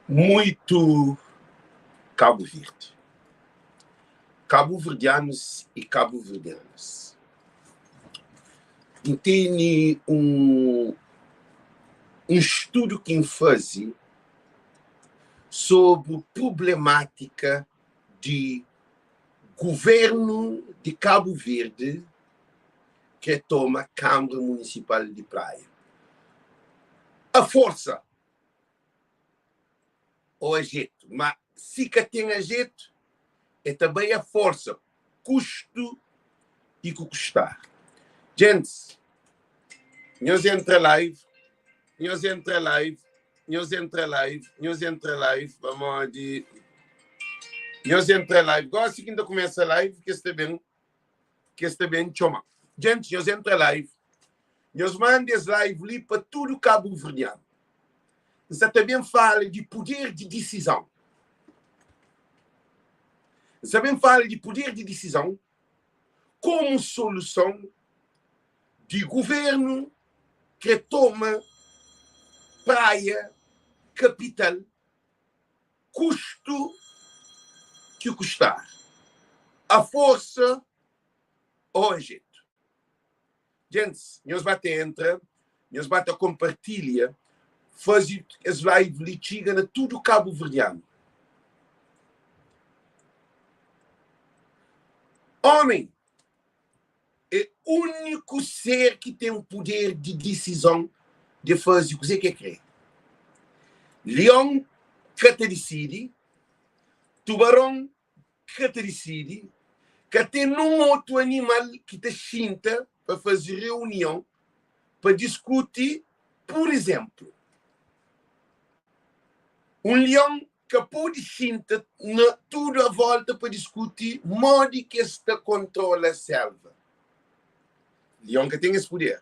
Muito Cabo Verde. Kabuverdianus i kabuverdianas, N tene un un studu ki N faze sobri prublemátika di guvernu di Kabu Verdi kre toma Kanbra Munisipal di Praia a forsa. ô ajetu, má si ka ten ajetu, e ta bai a forsa, kustu i ku kustar. Djentis, nhos entra live, nhos entra live, nhos entra live, nhos entra live, pamodi nhos entra live. Gosi ki N ta kumesa live, kes ta ben, kes ta ben txoma. Djentis, nhos entra live, nhos manda es live li pa tudu kabuverdianu. N sa ta ben fala di puder di disizon. N sa ben fala di puder di disizon komu soluson di guvernu kre toma Praia kapital kustu ki kustar, a forsa o a jetu. Djentis, nhos ba ta entra, nhos ba ta konpartilha, faze es live li txiga na tudu kabuverdianu. Ómi é úniku ser ki ten puder di disizon di faze kuzê ki el krê. Lion ka ta disidi, tubaron ka ta disidi, ka ten nun otu animal ki ta xinta pa faze reunion pa diskuti. Pur izénplu, un lion ka pode xinta na tudu a vólta pa diskuti modi ki es ta kontrola sélva. Lion ka ten es puder.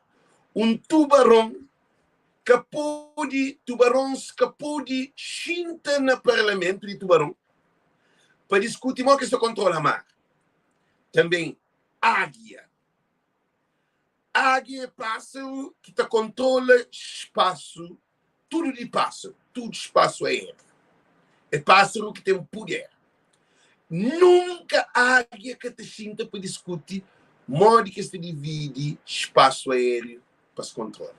Un tubaron ka pode, tubarons ka pode xinta na parlamentu di tubaron pa diskuti modi ki es ta kontrola mar. Tanbê, ágia. Ágia é pásaru ki ta kontrola spasu, tudu di pásaru, tudu spasu aériu. É pásaru ki ten puder. Nunka ágia ka ta xinta pa diskuti modi ki es ta dividi spasu aériu pa es kontrola.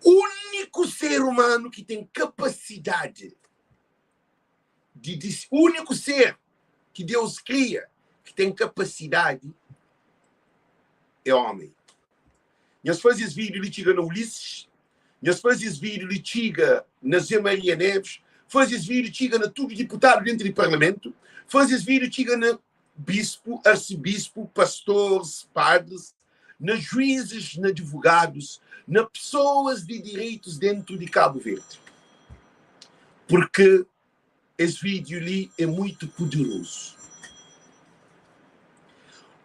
Úniku ser umanu ki ten kapasidadi di di úniku ser ki Deus kria ki ten kapasidadi é ómi. Nhos faze es vídiu li txiga na Ulisses, nhos faze es vídiu li txiga na Zé Maria Neves, faze es vídiu txiga na tudu diputadu dentu di parlamentu, faze es vídiu txiga na bispu, arsebispu, pastores, padres, na juízes, na advogados, na pessoas di direitos dentro di Cabo Verde. Porque es vídeo li é muito poderoso.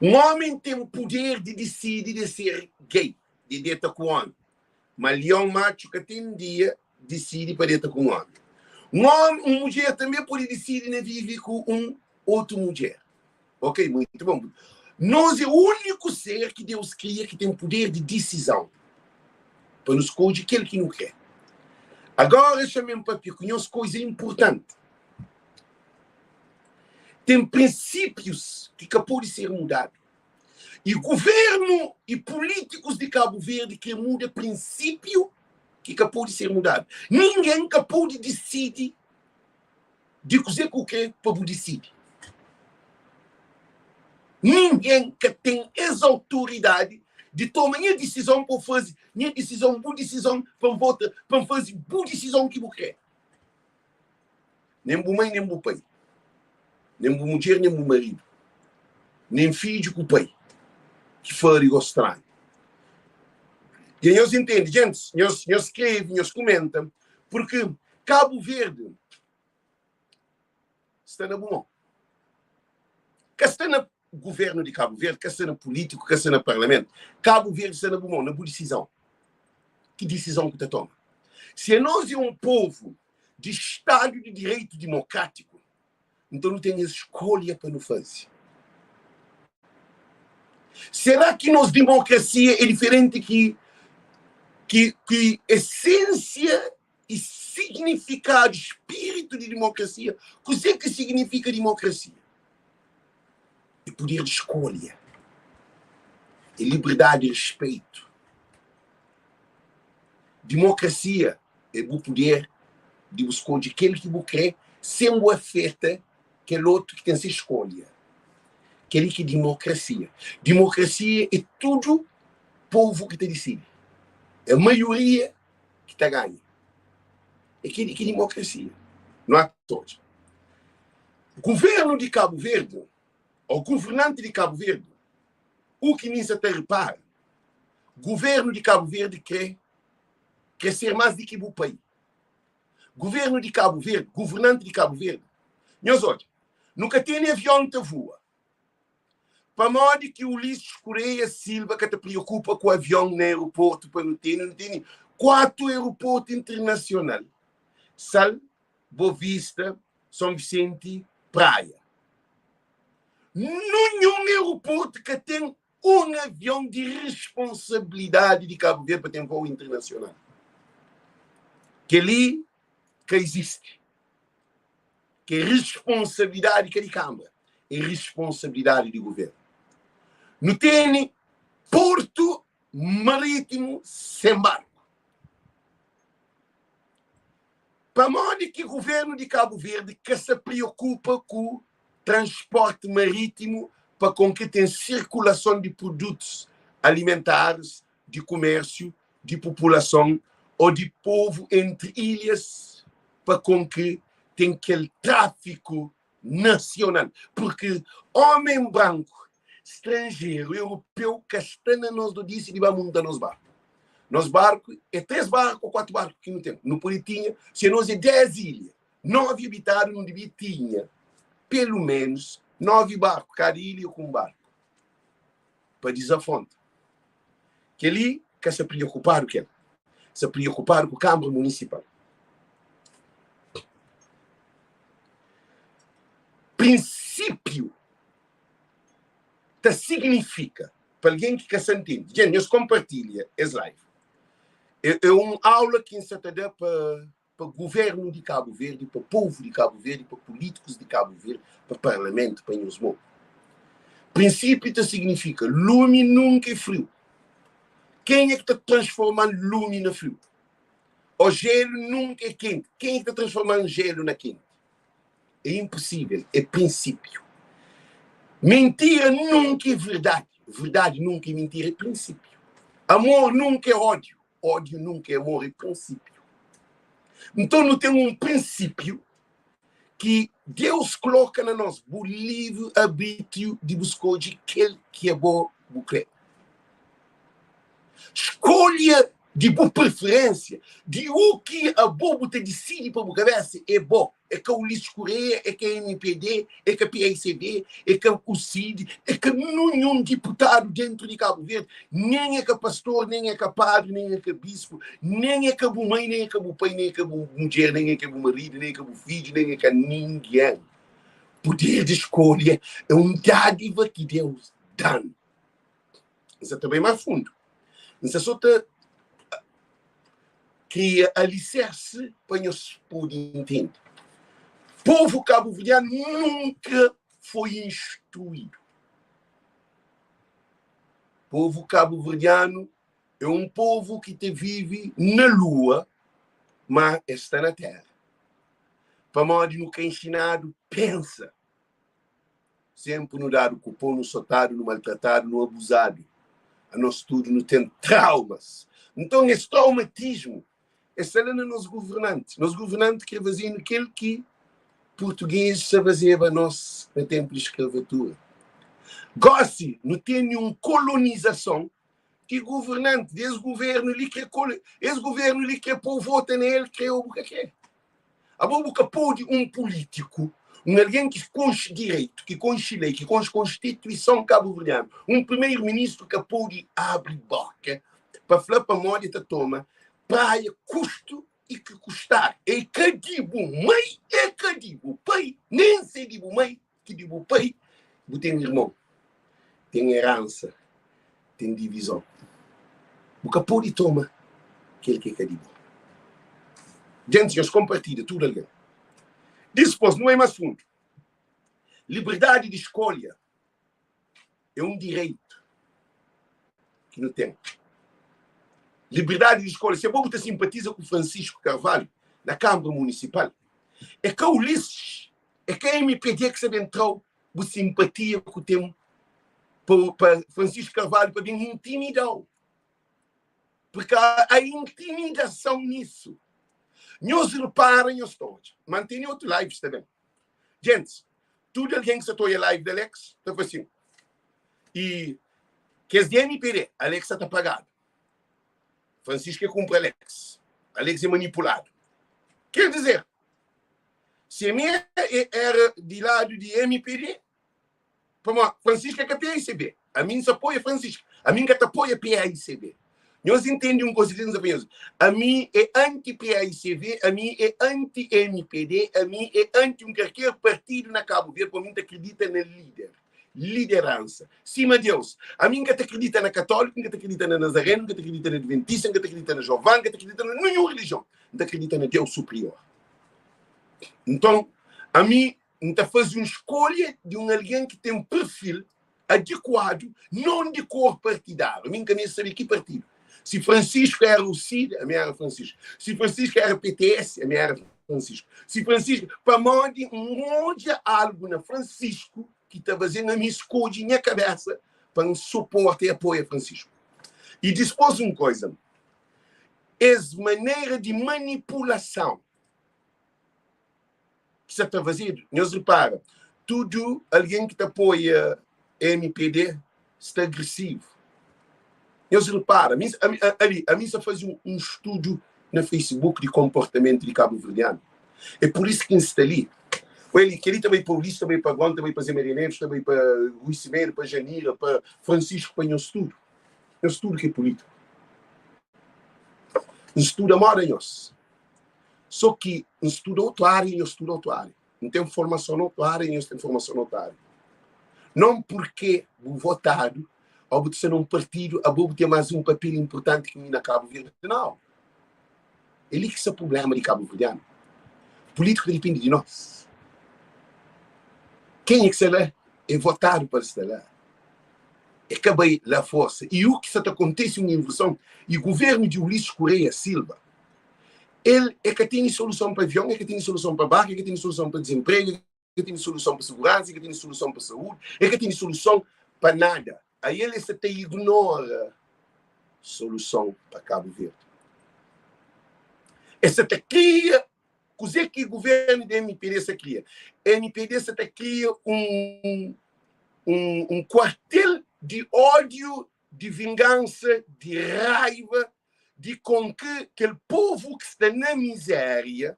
Um homem tem poder de decide de ser gay, de deta ku homem. Ma leão macho ka tem dia decide pa deta ku um homem. Um homem, um mulher também pode decide na vive ku um outro mulher. Ok, muito bom. Nos é úniku ser ki Deus kria ki ten puder di disizon pa nu skodje kel ki nu krê. Agora xa-m papia ku nhos koza inpurtanti. Ten prinsípius ki ka pode ser mudadu. I guvernu i pulítikus di Kabu Verdi krê muda prinsípiu ki ka pode ser mudadu. Ningen ka pode disidi di kuzê ku krê pa bu disidi. Ningen ka ten es autoridadi di toma nha disizon pa bu faze nha disizon bu disizon pa N vota pa N faze bu disizon ki bu krê. Nen bu mai nen bu pai, nen bu mudjer nen bu maridu, nen fidju ku pai ki fari go stranhu. Dja nhos intende, gentis? Nhos nhos skrebe, nhos kumenta, purki Kabu Verdi sta na bu mon. Ka sta na guvernu di Kabu Verdi, ka sta na pulítiku, ka sta na parlamentu. Kabu Verdi sta na bu mon, na bu disizon. Ki disizon ku ta toma? Si anos é un povu di Stadu di Direitu Dimokrátiku, nton nu ten es skolha pa nu faze. Será ki nos dimokrasia é diferenti ki ki ki esênsia? i signifikadu, spiritu di dimokrasia. Kuzê ki signifika dimokrasia? É puder di skolha, é liberdadi i rispeitu. Dimokrasia é bu puder di bu skodje kel ki bu krê sen bu afeta kel otu ki ten se skolha. Kel-li ki é dimokrasia. Dimokrasia é tudu povu ki ta disidi. É maioria ki ta ganha. É kel-li ki é dimokrasia. Nu ata odja. Guvernu di Kabu Verdi, ô guvernanti di Kabu Verdi, u ki mi sa ta repara, guvernu di Kabu Verdi krê krê ser más di ki bu pai. Guvernu di Kabu Verdi, guvernanti di Kabu Verdi, nhos odja, nu ka tene avion ta vua. Pamodi ki Ulisses Correia Silva ka ta preokupa ku avion na aeroportu pa nu tene? Nu tene 4 aeroportu internasional, Sal, Boa Vista, São Vicente, Praia. Ninhun aeroportu ka ten un avion di responsabilidadi di Kabu Verdi pa ten voo internasional. Kel-li ka izisti. Ke responsabilidadi ka di Kâmara, é responsabilidadi di Guvernu. Nu tene portu marítimu sen barku. Pamodi ki Guvernu di Kabu Verdi ka sa priokupa ku transporti marítimu pa kon ki ten sirkulason di produtus alimentaris, di kumérsiu, di populason ô di povu entri ilhas pa kon ki ten kel tráfiku nasional? Purki omen branku, stranjeru, europeu ka sta na nos dodisi di ba munta nos barku. Nos barku é 3 barku ô 4 barku ki nu ten. Nu pode tinha, si anos é 10 ilha, 9 abitadu, nu dibia tinha pelu menus 9 barku, kada ilha ku un barku, pa dizafonta. Kel-li ka sta priokupadu ku el, sta priokupadu ku Kanbra Munisipal. Prinsípiu ta signifika, pa algen ki ka sta ntende, dja nhos konpartilha es live. É, é un aula ki N sta ta da pa pa guvernu di Kabu Verdi, pa povu di Kabu Verdi, pa pulítikus di Kabu Verdi, pa parlamentu, pa nhos mo. Prinsípiu ta signifika lumi nunka é friu. Kenha ki ta transforma lumi na friu? Ô jelu nunka é kenti. Kenha ki ta transforma jelu na kenti? É inposível, é prinsípiu. Mentira nunka é verdadi, verdadi nunka é mentira, é prinsípiu. Amor nunka é ódiu, ódiu nunka é amor, é prinsípiu. Nton nu ten un prinsípiu ki Deus koloka na nos, bu livri arbitriu di bu skodje kel ki abo bu kre. Skolha di bu preferensia, di u ki abo bu ta disidi pa bu kabesa é bo. É ka Ulisses Correia, é ka mpd, é ka paicv, é ka UCID, é ka ninhun diputadu dentru di Kabu Verdi, nen é ka pastor, nen é ka padri, nen é ka bispu, nen é ka bu mai, nen é ka bu pai, nen é ka bu mudjer, nen é ka bu maridu, nen é ka bu fidju, nen é ka ningen. Puder di skolha é un dádiva ki Deus da-nu. N sa ta bai más fundu. N sa sô ta kria alisérsi pa nhos pode intende. Povu kabuverdianu nunka foi instruídu. Povu kabuverdianu é un povu ki ta vive na lua, má es sta na téra. Pamodi nu ka inxinadu pensa. Senpri nu dadu ku pon, nu sotadu, nu maltratadu, nu abuzadu. Anos tudu nu ten traumas. Nton, es traumatismu es sta la na nos guvernanti. Nos guvernanti kre faze-nu kel ki purtugezis sa fazeba nos na tenpu di skravatura. Gosi, nu tene un kolonizason ki guvernanti des guvernu li kre es guvernu li kre po vota na el, kre o bu ka kre. Abo bu ka pode un pulítiku, un algen ki konxe direitu, ki konxe lei, ki konxe konstituison kabuverdianu, un primeru-ministru ka pode abri boka pa fla pamodi e ta toma Praia kustu i ki kustar. E ka di bu mai, e ka di bu pai, nen se di bu mai ki di bu pai. Bu ten irmon, ten eransa, ten divizon. Bu ka pode toma kel ki é ka di bo. Gentis, nhos konpartilha tudu algen. Dispôs, nu bai más fundu. Liberdadi di skolha é un direitu ki nu ten. Liberdadi di skolha, si abo bu ta sinpatiza ku Francisco Carvalho na Kanbra Munisipal, é ka Ulisses, é ka mpd ki sta ben tra-u bu sinpatia ku ten pa, pa Francisco Carvalho pa ben intimida-u. Porque há intimidação nisso. Nhos repara, nhos ta odja. Ma N tene otu lives também. Gentes, tudu algen ki sa ta odja live di Alex ta fla assim, e kes di MPD, Alex sa ta pagadu. Francisco é kumpra Alex. Alex é manipuladu. Quer dizer, se mi era di ladu di MPD, Pamodi Francisco é ka PAICB. Ami N sa apoia Francisco. Ami N ka ta apoia PAICB. Nhos intende un koza ki N sa fla nhos. Ami é anti-PAICV, ami é anti-MPD, ami é anti un kalker partidu na Kabu Verdi, pamodi N ta kridita na líder, lideransa. Sima Deus. Ami N ka ta kridita na katóliku, N ka ta kridita na nazarenu, N ka ta kridita na adventista, N ka ta kridita na Jeová, N ka ta kridita na ninhun relijion. N ta kridita na Deus superior. Nton, ami N ta faze un skolha di un algen ki ten perfil adekuadu, non di kor partidáriu. Mi N ka meste sabe ki partidu. Si Francisco éra UCID, ami éra Francisco. Si Francisco éra PTS, ami éra Francisco. Si Francisco. Pamodi N odja algu na Francisco ki ta faze-m ami skodje nha kabésa pa N suporta i apoia Francisco. I dispôs un koza, es manera di manipulason ki sa ta fazedu, nhos ripara, tudu algen ki ta apoia mpd sta agresivu. Nhos ripara, mi, ami, ali, ami sa faze un, un studu na Facebook di konportamentu di kabuverdianu. É pur isu ki N sta li. Oi, kel-li ta bai pa Ulisses, ta bai pa Aguão, ta bai pa Zé Maria Neves, ta bai pa Rui Semedo, pa Janira, pa Francisco, pa nhos tudu. Nhos tudu ki é pulítiku. N studa moda nhos. Sô ki N studa otu ária i nhos studa otu ária. N ten formason na otu ária i nhos ten formason na otu ária. Non purke bu votadu ô bu ta sta na un partidu, abo bu ten más un papel inpurtanti ki mi na Kabu Verdi. Nau. É li ki sta prubléma di kabuverdianu. Pulítiku ta dipende di nos. Kenha ki sta la é votadu pa el sta la. É ka bai la forsa. I u ki sta ta kontise un inversão i guvernu di Ulisses Correia Silva El e ka tene soluson pa avion, e ka tene soluson pa barku, e ka tene soluson pa dizenpregu, e ka tene soluson pa seguransa, e ka tene soluson pa saúdi, e ka tene soluson pa nada. Aí el e sa ta ignora soluson pa Kabu Verdi. E sa ta kria, kuzê ki guvernu di MPD sa kria? MPD sa ta kria un un un kuartel di ódiu, di vingansa, di raiva, di kon ki kel povu ki sta na mizéria,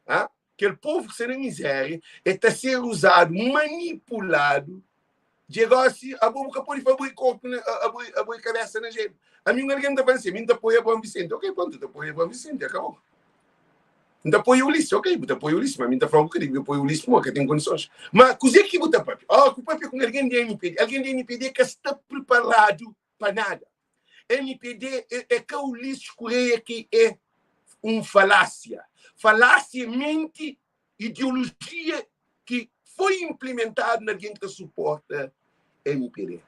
ah, kel povu ki sta na mizéria, e ta ser uzadu, manipuladu, dje gosi, abo bu ka pode fla abri korpu, na, abri, abri kabesa na jelu. Ami un algen ta fla si, mi N ta apoia Abraão Vicente. Ok, prontu, ta apoia Abraão Vicente, akabou. N ta apoia Ulisses, ok, bu ta apoia Ulisses, ma mi N ta fla bu ka debe apoia Ulisses pamodi ka ten kondisons. Ma kuzê ki bu ta papia? Oh, ku papia ku un algen di MPD, algen di MPD ka sta preparadu pa nada. MPD é ka Ulisses Correia ki é un falásia. Falásia é menti, ideologia ki foi implementadu na algen ki ta suporta MPD.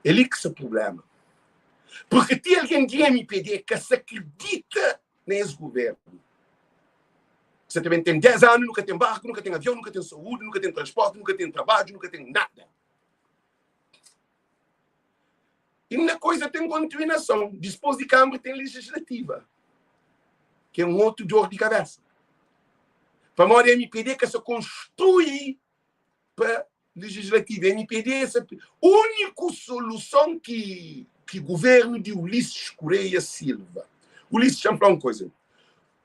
É li ki sta prublema. Porque ti algen di MPD ka sa kridita na es guvernu. Sa ta ben ten 10 anu, nu ka ten barku, nu ka ten avion, nu ka ten saúdi, nu ka ten transporti, nu ka ten trabadju, nu ka ten nada. Inda koisa ten kontinuason. Dispôs di Kanbra ten Lejislativa, ki é un otu dor di kabésa. Pamodi mpd ka sa konstrui pa Lejislativa. Mpd é sa úniku soluson ki ki guvernu di Ulisses Correia Silva. Ulisses, xa-m fla un koisa.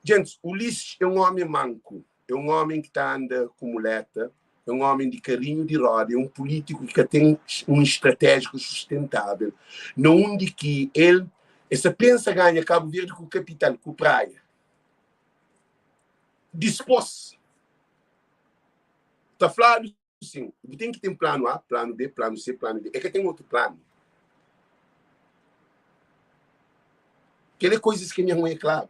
Gentis, Ulisses é un ómi manku. É un ómi ki ta anda ku muleta, é un ómi di karinhu di roda, é un pulítiku ki ka ten un stratéjika sustentável, na undi ki el e sa pensa ganha Kabu Verdi ku kapital, ku praia. Dispôs, ta fladu sin, bu ten ki ten planu A, planu B, planu C, planu D. E ka ten otu planu. Kel é koizas ki nha mãe é klaru.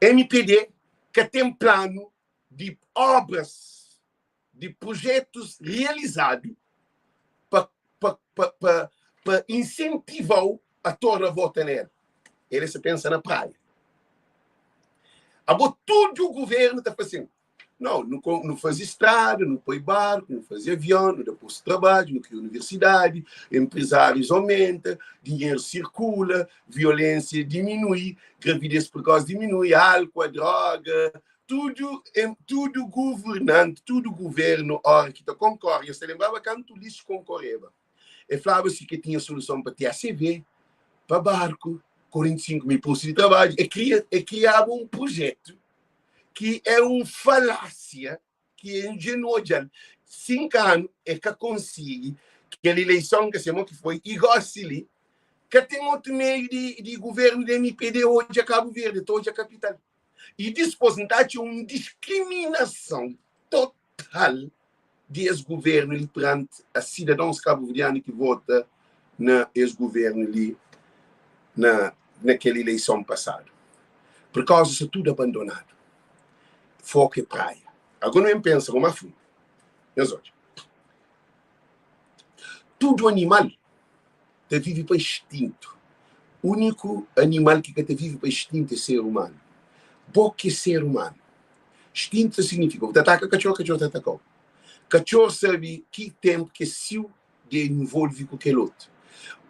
Mpd ka ten planu di obras, di projetus realizadu pa pa pa pa pa insentiva-u a torna vota na el. El sa pensa na praia. Abo tudu guvernu ta fla sin, Nau, nu nu faze strada, nu poi barku, nu faze avion, nu da postu di trabadju, nu kria universidadi, enprezárius aumenta, dinheru sirkula, violénsia diminui, gravidez prekosi diminui, álkua, droga, tudu tudu governanti, tudu guvernu óra ki ta konkore, nhos ta lenbraba kantu Ulisses konkoreba, el flaba si ke tinha soluson pa TACV, pa barku, 45 mil postu di trabadju, el kria el kriaba un projetu ki é un falásia ki dja nu odja-l 5 anu el ka konsigi kel ileison ka se mo ki foi i gosi li ka ten otu meiu di di guvernu di MPD odja Kabu Verdi ta odja kapital i dispos N ta atxa un diskriminason total di es guvernu li peranti a sidadons kabuverdianu ki vota na es guvernu li na na kel ileison pasadu. Purkauza sta tudu abandonadu. Foku é praia. Agora nu ben pensa ma fundu. Nhos odja. Tudu animal ta vive pa instintu. Úniku animal ki ka ta vive pa instintu é ser umanu. Bo ki é ser umanu. Instintu ta signifika bu ta ataka katxor, katxor ta ataka-u. Katxor sabe ki ténpu ki é siu di envolve ku kel otu.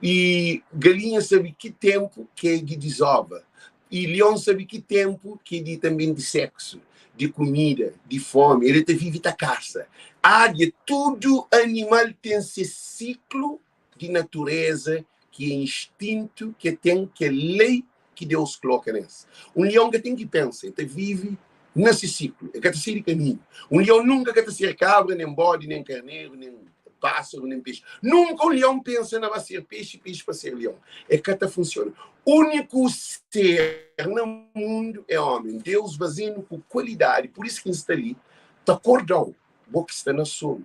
I galinha sabe ki ténpu ki é di dizova. I lion sabe ki ténpu ki é di tanbê di séksu, di kumida, di fómi. El ta vive ta kasa. Ágia, tudu animal ten se siklu di naturéza ki é instintu ki el ten, ki é lei ki Deus kloka nes. Un lion ka ten ki pensa, el ta vive na se siklu, el ka ta sai di kaminhu. Un lion nunka ka ta ser kabra, nen bodi, nen karneru, nen pásaru, nen pexi. Nunka un lion pensa na ba ser pexi, pexi pa ser lion. El ka ta funsiona. Úniku ser na mundu é ómi. Deus faze-nu ku kualidadi, pur isu ki N sta li ta korda-u, bo ki sta na sonu.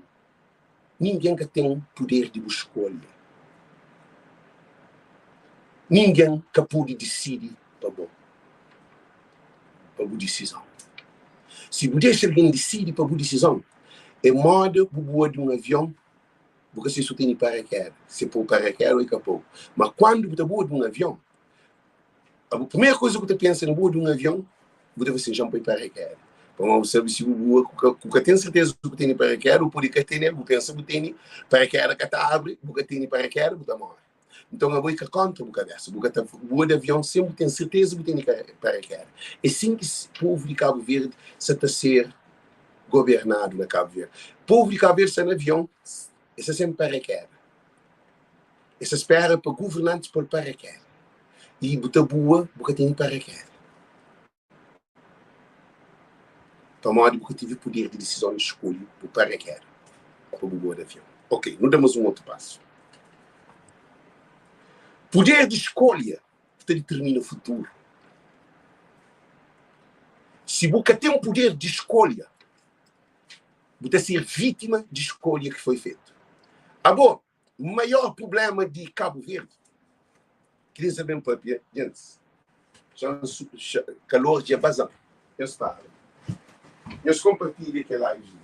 Ningen ka ten puder di bu skolha. Ningen ka pode disidi pa bo, pa bu disizon. Si bu dexa algen disidi pa bu disizon, é moda bu bua di un avion, bu ka sabe si bu tene paraquedas, si é pou paraquedas ou é ka pou. Ma kuandu bu ta bua di un avion, Abo primeru kuza ku ta pensa na bua di un avion, bu ta fla sin, xa-m poi paraquedas. Pamodi bu sabe si bu bua ku ka, ku ka ten serteza si bu tene paraquedas, bu pode ka tene-l, bu pensa bu tene, paraquedas ka ta abri, bu ka tene paraquedas, bu ta more. Nton abo i ka kontra bu kabesa, bu ka ta bua di avion sen bu ten serteza bu tene paraquedas. É sin ki povu di Kabu Verdi sa ta ser gobernadu na Kabu Verdi. Povu di Kabu Verdi sta na avion, e sta sen paraquedas. Es ta spera pa guvernantis pô-l parakéda. I bu ta bua, bu ka tene parakéda. Pamodi bu ka tive puder di disizon di skolhe bu parakéda pa bu bua di avion. Ok, nu da mas un otu pasu. Puder di skolha ta ditirmina futuru. Si bu ka ten puder di skolha, bu ta ser vítima di skolha ki foi fetu. Abo, maior problema di Cabo Verde, ki sa ben papia, gentis, calor dja bazan, nhos para, nhos compartilha kel live li,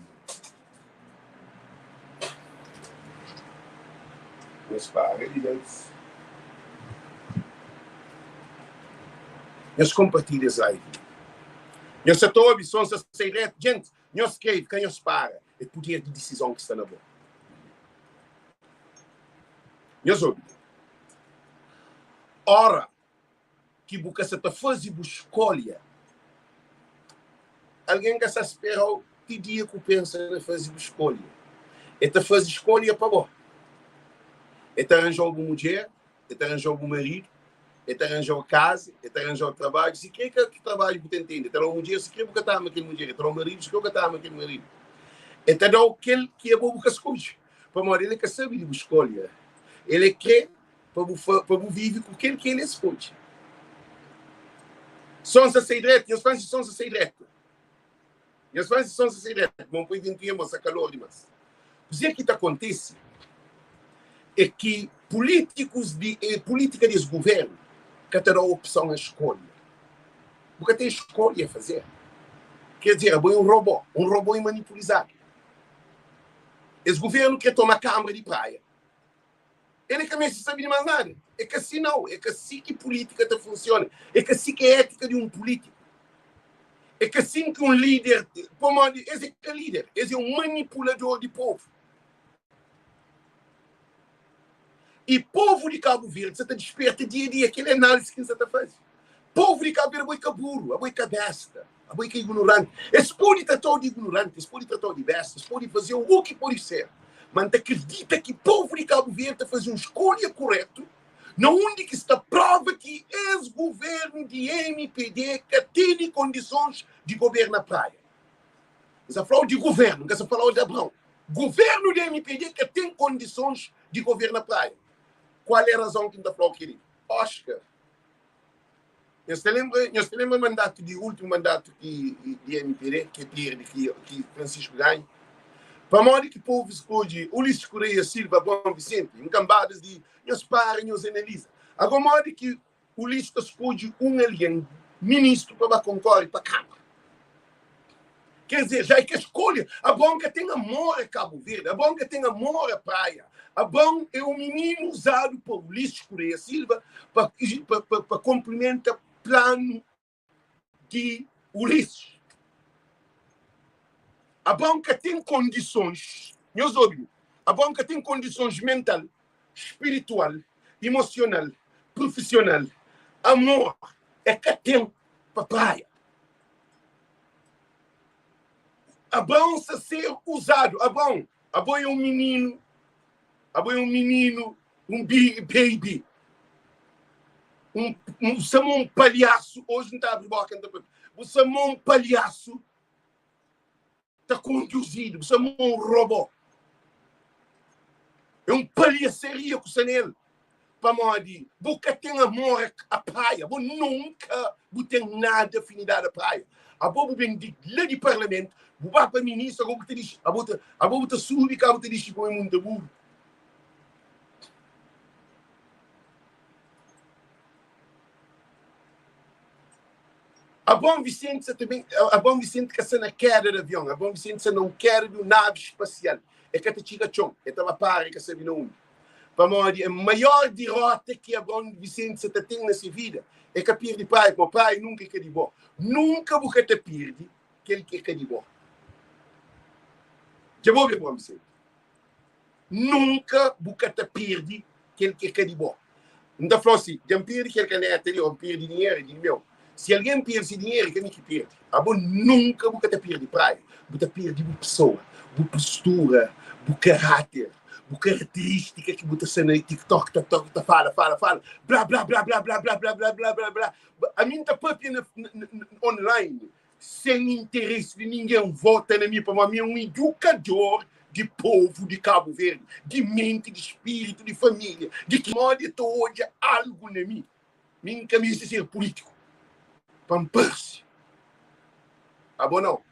nhos para li gentis, nhos compartilha es live li, nhos sa ta obi som sa sai reto, gentis, nhos skrebe, ka nhos para, é poder di disizon ki sta na bo. Nhos obi. Ora ki bu ka sa ta faze bu skolha, algen ka sa spera-u ti dia ku pensa na faze bu skolha. E ta faze skolha pa bo. E ta ranja-u bu mudjer, e ta ranja-u bu maridu, e ta ranja-u kaza, e ta ranja-u trabadju, si kre ka ki trabadju bu ta intende, e ta da-u mudjer si kre bu ka ta ama kel mudjer, e ta da-u maridu si kre bu ka ta ama kel maridu. E ta da-u kel ki abo bu ka skodje, pamodi el ka sabe di bu skolha. El é kre pa bu pa bu vive ku kel ki el é skodje. Son sa sai dretu, nhos fla si son sa sai dretu. Nhos fla si son sa sai dretu, mon poi ventuia mon sa kalor dimas. Kuzê ki ta kontise é ki pulítikus di pulítika di es guvernu ka ta da opson a skolha. Bu ka ten skolha fazer. Ker dizer, abo é un robô, un robô manipulizadu. Es governu kre toma Kamara di Praia. El é ka meste sabe di más nada. É ka si nau. É ka si ki pulítika ta funsiona. É ka si ki é étika di un pulítiku. É ka sin ki un líder. Pamodi es é ka líder, es é un manipulador di povu. I povu di Kabu Verdi sa ta disperta dia dia. Kel é análisi ki N sa ta faze. Povu di Kabu Verdi, abo é ka buru, abo é ka besta, abo é ka ignoranti. Es pode tratau di ignoranti, es pode tratau di besta, es pode fazeu u ki pode ser. Ma N ta kridita ki povu di Kabu Verdi ta faze un skolha kuretu na undi ki sta prova ki es guvernu di mpd ka tene kondisons di goberna Praia. N sa fla-u di guvernu, N ka sa fala-u di Abrão. Guvernu di mpd ka ten kondisons di governa Praia. Kual é razon ki N ta fla-u kel-li? Oscar, nhos ta lenbra, nhos ta lenbra mandatu di últimu mandatu ki di mpd ki perde, ki, ki Francisco ganha? Pamodi ki povu skodje Ulisses Correia Silva Abrão Vicente? N kanbadas di nhos para nhos analiza. Agora modi ki Ulisses ta skodje un algen ministru pa ba konkore pa Kamara? Quer dizer, já é que escolha. Abraão ka ten amor a Cabo Verde, Abraão ka ten amor a praia. Abraão é um menino usado pa Ulisses Correia Silva pa, pa, pa, pa complementa plano di Ulisses. Abraão ka ten condições, nhos obi, Abraão ka ten condições mental, spiritual, emocional, profissional, amor é ka ten pa praia. Abraão sa ser uzadu. Abraão, abo é un mininu, abo é un mininu, un big baby, un, un, sama un palhasu. Oji N ta abri boka, N ta papia. Bu sama un palhasu ta konduzidu, bu sama un robô. É un palhasaria ku sta nel. Pamodi bu ka ten amor a praia, bo nunka bu ten nada afinidadi a praia. Abo bu ben di la di parlamentu, bu ba pa ministru, abo bu ta dixi, abo ta, abo bu ta subi ka bu ta dixi pa munta buru. Abraão Vicente sa ta ben, Abraão Vicente ka sta na keda di avion, Abraão Vicente sta na un keda di un navi spasial. E ka ta txiga txon, e ta ba para e ka sabe na undi. Pamodi é maior dirota ki Abraão Vicente sa ta ten na se vida é ka pirdi praia, pamodi praia nunka é ka di bo. Nunka bu ka ta pirdi kel ki é ka di bo. Dja bo obi Abraão Vicente? Nunka bu ka ta pirdi kel ki é ka di bo. N ta fla-u si, dja N pirdi kel kaneta li ô N pirdi dinheru, é di meu. Si algen pirdi se dinheru, é ka mi ki pirdi. Abo nunka bu ka ta pirdi praia. Bu ta pirdi bu pesoa, bu postura, bu karáter, bu karaterístika ki bu ta sta na TikTok ta ta ta fala, fala, fala, bla bla bla bla bla bla bla bla bla bla bla. Ami N ta papia na online sen interesi di ningen vota na mi pamodi mi é un idukador di povu di Kabu Verdi, di menti, di spiritu, di familia, di ki modi e ta odja algu na mi. Mi N ka meste ser pulitiku pa N parse. Abo nau.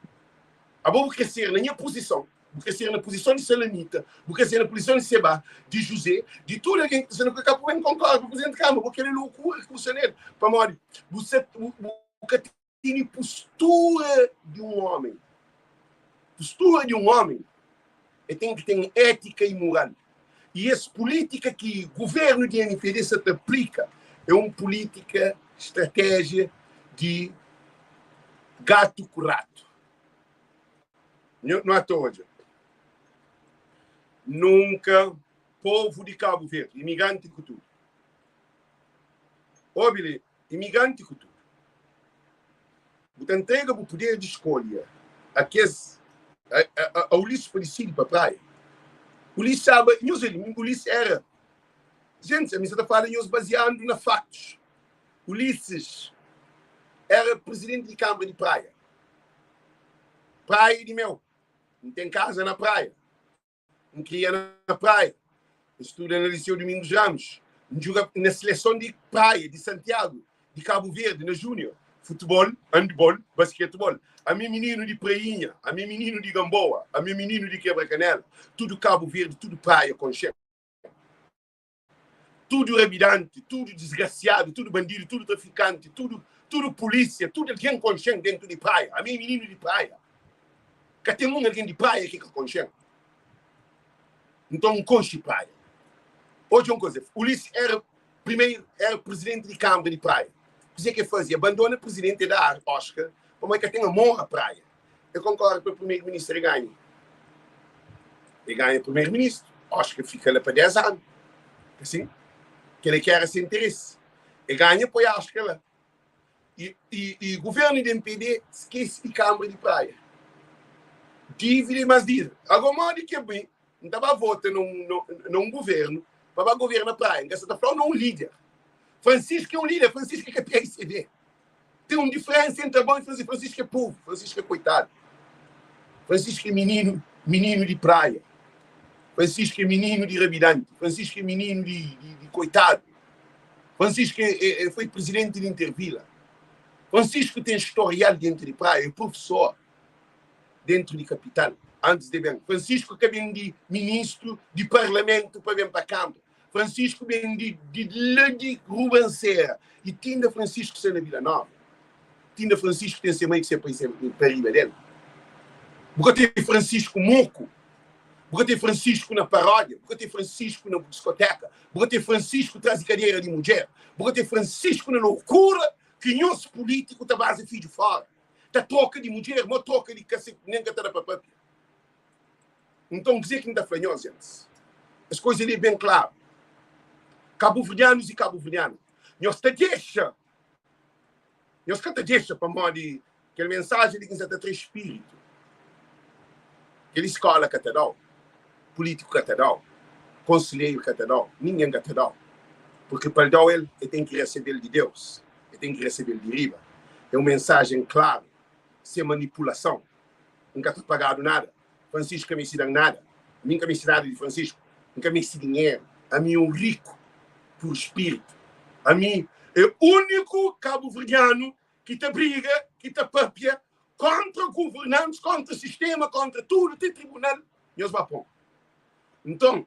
Abo bu kre ser na nha puzison, bu kre ser na puzison di Salamita, bu kre ser na puzison di Seba, di Juzé, di tudu algen ki ta sta na Kabu Verdi, konkorda ku Prizidenti Kama. Bo kre lokura ki bu sta nel, pamodi bu sta bu ka tene postura di un omi. Postura di un omi e ten ki ten étika i moral. I es pulítika ki guvernu di MPD sa ta aplika é un pulítika, stratéjia di gatu ku ratu. Nu ata odja nunka povu di Kabu Verdi, imigranti ku tudu, obi li, Imigranti ku tudu. Bu ta ntrega bu puder di skolha a kes a, a, a Ulisses pa disidi pa praia. Ulisses staba, nhos obi, Ulisses era, gente, ami sa ta fala nhos baziandu na faktus. Ulisses era presidenti di Kâmara di Praia. Praia di meu. N ten kaza na praia. N kria na Praia, N studa na Liceu Domingos Ramos, N djuga na seleson di Praia, di Santiagu, di Kabu Verdi, na Júnior, futebol, andbol, basketebol. Ami é mininu di Prainha, ami é mininu di Gamboa, ami é mininu di Kebra Kanela, tudu Kabu Verdi, tudu Praia konxe-m. Tudu rabidanti, tudu disgrasiadu, tudu bandidu, tudu trafikanti, tudu. Tudu pulísia, tudu algen konxe-m déntu di Praia. Ami é mininu di Praia. Ka ten un algen di Praia ki ka konxe-m. Nton, N konxe Praia. Odja un kuza, Ulisses éra primeru, éra prizidenti di Kanbra di Praia. Kuzê ki el faze? El bandona prizidenti, el da Oscar, pamodi el ka ten amor a Praia. El konkore pa primeru-ministru, el ganha. El ganha primeru-ministru, Oscar fika la pa 10 anu. Ka sin? Kel-la ki éra se interesi. El ganha, poi Oscar la. I, i, i governu di MPD skese di Kanbra di Praia. Dívida i más dívida. Agora, modi ki ami N ta ba vota na un, na un governu pa ba governa Praia? N ka sa ta fla-u na un líder. Francisco é un líder, Francisco é ka PICD. Ten un diferensa entri abo i Francisco. Francisco é povu, Francisco é koitadu. Francisco é mininu, mininu di Praia. Francisco é mininu di Rabidanti. Francisco é mininu di, di, di koitadu. Francisco é, é, foi presidente di Intervila. Francisco tem historial dentro de praia, é professor dentro de capital, antes de bem. Francisco que vem de ministro de parlamento para vem para Câmara. Francisco vem de, de lá de Rubanceira. E tinda Francisco está na Vila Nova. Tinda Francisco tem seu mãe que se pai para riba dele. Porque tem Francisco Moco. Bu ka ten Francisco na paródia, bu ka ten Francisco na diskoteka, bu ka ten Francisco tras di kadera di mudjer, bu ka ten Francisco na lokura ki nhos pulítiku ta baza fidju fora, ta troka di mudjer, mo troka di kase, nen ka ta da pa papia. Nton, kuzê ki N ta fla nhos, gentis? Es koza li é ben klaru. Kabuverdianus i kabuverdiana, nhos ta dexa, nhos ka ta dexa pamodi Kel mensajen li ki N sa ta tra spiritu. Kel-li skola ka ta da-u, pulitiku ka ta da-u, konselheiru ka ta da-u, ningen ka ta da-u. Purki pa el da-u el, el ten ki resebe-l di Deus, el ten ki resebe-l di riba. É un mensajen klaru, sen manipulason. N ka ta pagadu nada. Francisco ka meste da-m nada. Ami N ka meste nada di Francisco. N ka meste dinheru. Ami é un riku pur spiritu. Ami é úniku kabuverdianu ki ta briga, ki ta papia kontra guvernantis, kontra sistema, kontra tudu, ti tribunal, nhos ba pon. Nton,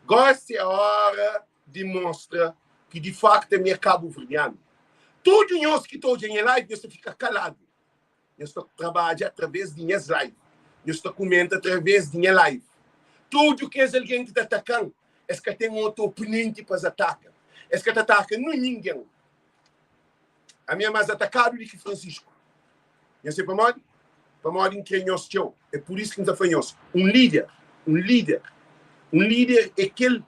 gosi é ora di mostra ki di faktu ami é kabuverdianu. Tudu nhos ki ta odja nha live, nhos ta fika kaladu. Nhos ta trabadja através di nhas live. Nhos ta kumenta através di nha live. Tudu kes algen ki ta ataka-m, es ka ten otu oponenti pa es ataka. Es ka ta ataka ningen. Ami é más atakadu di ki Francisco. Nhos sabe pamodi? Pamodi N krê nhos txeu. É pur isu ki N ta fla nhos, un líder, un líder, un líder é kel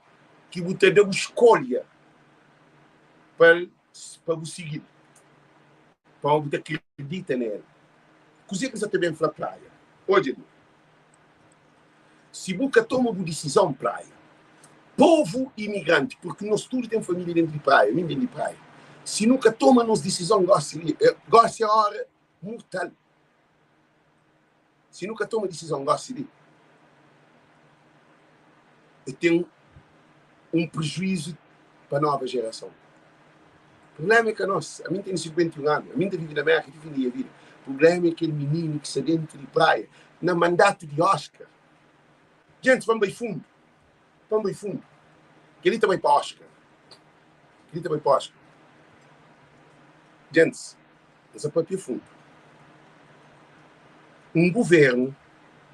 ki bu ta da bu skolha pa el, pa bu sigi-l, pamodi bu ta kridita na el. Kuzê ki N sa ta ben fla Praia? Odja li. Si bu ka toma bu disizon Praia, povu imigranti, purki nos tudu ten família dentu di Praia, mi N ben di Praia, si nu ka toma nos disizon gosi li, gosi é ora murtal, si nu ka toma disizon gosi li, e ten un prejuizu pa nova jerason. Prubléma é ka nos, ami N tene 51 anu, ami N ta vive na Merka ti fin di nha vida, prubléma é kel mininu ki sta dentu di Praia, na mandatu di Oscar. Gentis, pa N bai fundu, pa N bai fundu. Kel-li ta bai pa Oscar. Kel-li ta bai pa Oscar. Gentis, N sa papia fundu. Un guvernu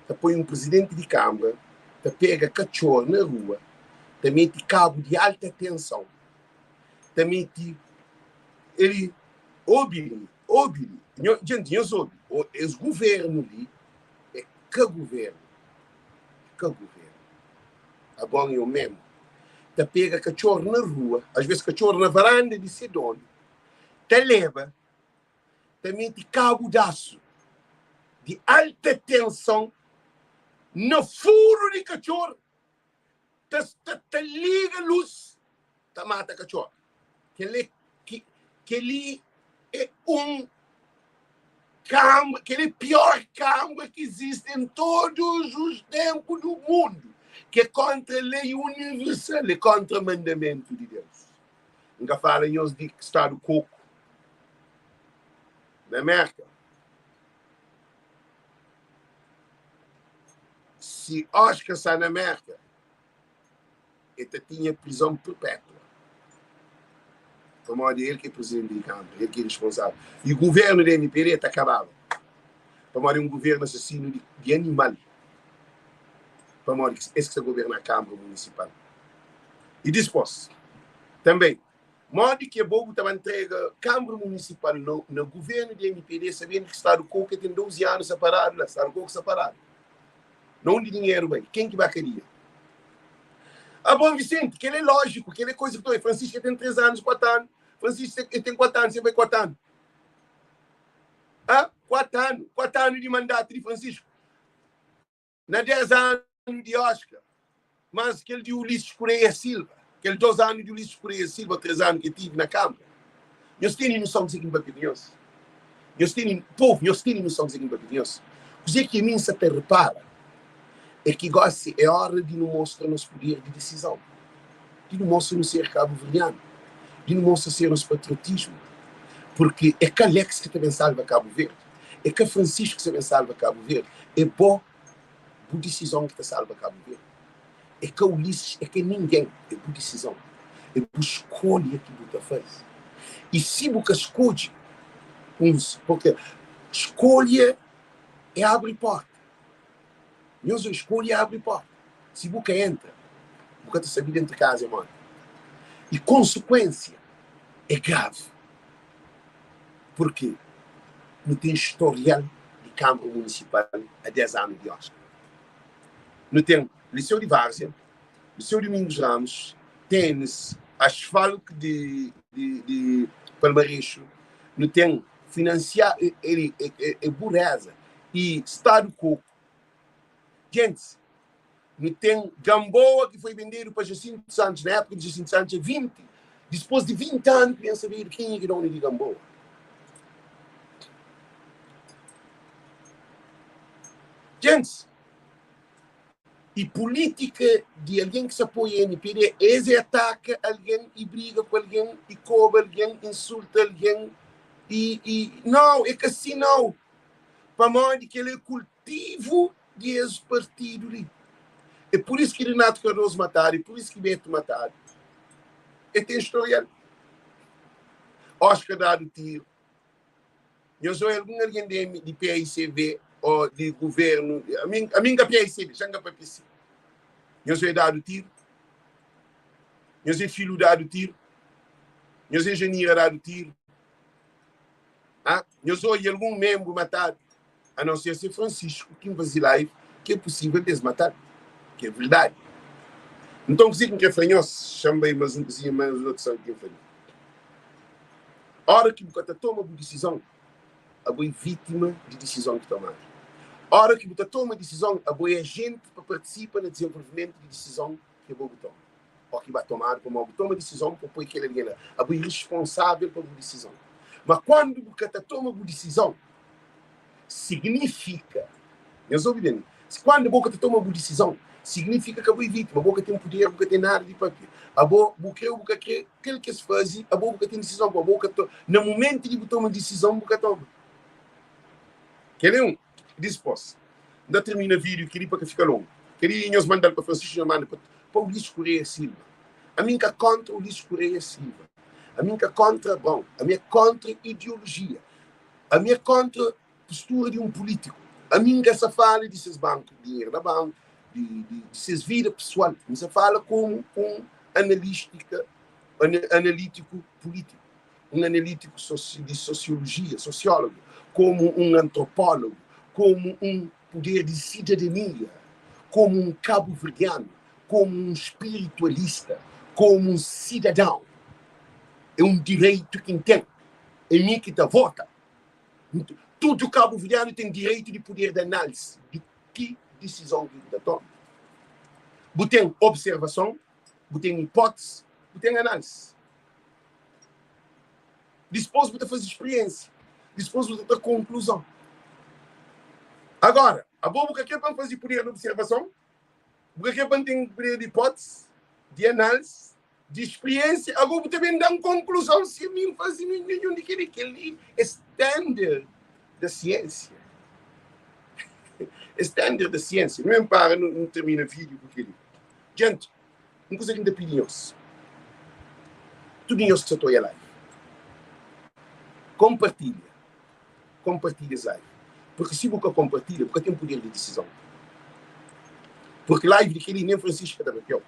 ta poi un prizidenti di kanbra ta pega katxor na rua, ta mete kabu di alta tensãu, ta mete el obi-li, obi-li, nho, djenti, nhos obi, es guvernu li é ka guvernu, é ka guvernu. Agora eu mesmo ta pega katxor na rua, às vezes katxor na varanda di se donu, ta leba, ta mete kabu d'asu di alta tensão na furu di katxor, ta, ta, ta liga luz, ta mata katxor. Kel-li ki, kel-li é un kambra, kel-li é pior kambra ki izisti en todos os tempu do mundu, ki é kontra lei universal, é kontra mandamentu di Deus. N ka fala nhos di stadu koku na Merka. Si Oscar sta na Merka, el ta tinha prizon perpétua. Pamodi el ki é prizidenti di Kanbra, el ki é risponsável. I guvernu di MPD ta kababa. Pamodi é un guvernu asasinu di, di animal. Pamodi es ki sta governa Kanbra Munisipal. I dispos, tanbe, modi ki abo bu ta ba ntrega Kanbra Munisipal na, na guvernu di MPD sabendu ki Stadu Koka ten 12 anu sta paradu la, Stadu Koka sta paradu. Na undi dinheru bai? Ken ki ba kadia? Ah, bom, Vicente, kel é lógico, kel é coisa que tu é. Francisco tem 3 anos, 4 anos. Francisco tem 4 anos, sempre 4 anos. Ah, 4 anos, 4 anos de mandato de Francisco. Na 10 anos de Oscar. Mas kel di Ulisses Correia Silva, kel 2 anos de Ulisses Correia Silva, 3 anos que tive na Câmara. Nhos tene noção de que papia de nhos? Nhos tene, povo, nhos tene noção de que papia de nhos? Kuzê ki mi sa ta repara é ki gosi é hora di nu mostra nos poder di decisão, di nu mostra nu ser cabo-verdiano, di nu mostra ser nos patriotismo, porque é ka Alex ki ta ben salva Cabo Verde, é ka Francisco ki ta ben salva Cabo Verde, é bo, bu disizon ki ta salva Cabo Verde. É ka Ulisses, é ka ninguém, é bu disizon, é bu skolha ki bu ta faze. E si bu ka skodje uns, porque skolha é abri porta. Nhos skolha é abri porta. Si bu ka entra, bu ka ta sabe dentro kaza é modi. E konsekuensia é grave. Porque nu ten historial di Câmara Municipal a 10 anu di Oscar. Nu ten Liceu di Várzea, Liceu Domingos Ramos, ténis, asfalto di, di, di Palmarexo, nu ten financia, é, é, é, é bureza e Stado Coco. Gente, nu ten Gamboa ki foi vendido pa Jacinto Santos, na época de Jacinto Santos, é 20, depois de 20 anos que ben sabido quem é que dono de Gamboa. Gente, e política de alguém que se apoia MPD, esse é ataca alguém e briga com alguém e cobra alguém, insulta alguém e, e não, é que assim não. Pamodi que ele é cultivo di es partidu li. É por isso que Renato Cardoso matadu, é por isso que Beto matadu. É tem historial. Oscar dadu tiro. Nhos oi algun algen di, M, di PICV ou di governo, a mim, a mim ka PICV, xa nka papia si. Nhos oi dadu tiro. Nhos é filho dadu tiro. Nhos é Janira dadu tiro. Ah, nhos oi algun membro matadu. A não ser se Francisco ki N faze live ki é possível des matal, ki é verdade. Nton kuzê ki N kre fla nhos? Xa-m bai mas un kuzinha mas un otu ki N fla li. Ora ki bu ka ta toma bu disizon, abo é vítima di disizon ki tomadu. Ora ki bu ta toma disizon, abo é ajenti pa partisipa na dizenvolvimentu di disizon ki abo bu toma ô ki ba tomadu pamodi bu toma disizon pa poi kel algen la. Abo é responsável pa bu disizon. Ma kuandu bu ka ta toma bu disizon, signifika, nhos obi ben, kuandu bo ka ta toma bu disizon, signifika ka bo é vítima, bo ka ten puder, bu ka ten nada di papia. Abo, bu kre ô bu ka kre, kel ki es faze, abo bu ka ten disizon, abo ka to, na mumentu di bu toma disizon, bu ka toma. Kel é un. Dispos, N ta termina vídiu kel-li pa ka fika longu. Kel-li nhos manda-l pa Francisco, nhos manda pa, pa Ulisses Correia Silva. Ami N ka kontra Ulisses Correia Silva. Ami N ka kontra Abrão. Ami é kontra ideologia. Ami é kontra postura di un pulítiku. Ami N ka sa fala di ses banku, dinheru na banku, di, di, di ses vida pesoal. N sa fala komu un analístika, analítiku pulítiku, un analítiku sosi, di sosiolojia, sosiólogu, komu un antropólogu, komu un puder di sidadania, komu un kabuverdianu, komu un spiritualista, komu un sidadãu. É un direitu ki N ten. É mi ki ta vota. Tudu kabuverdianu ten direitu di puder di análise di ki disizon ki bu ta toma. Bu ten observason, bu ten hipótese, bu ten análise. Dispôs bu ta faze spiriénsia. Dispôs bu ta tra konkluzon. Agora, abo bu ka kre pa N faze puder di observason? Bu ka kre pa N ten puder di hipótese, di análise? Di spriensia, ago bu ta ben da-m konkluzon si mi N faze ninhun di kel-li. Kel-li é standard da siensia. É standard da siensia. Nu ben para, nu termina vídiu ku kel-li. Djenti, un kuza ki N ta pidi nhos, tudu nhos ki sa ta oia live. Konpartilha. Konpartilha es live. Purki si bu ka konpartilha, bu ka ten puder di disizon. Purki live di kel-li nen Francisco ka ta papia-u.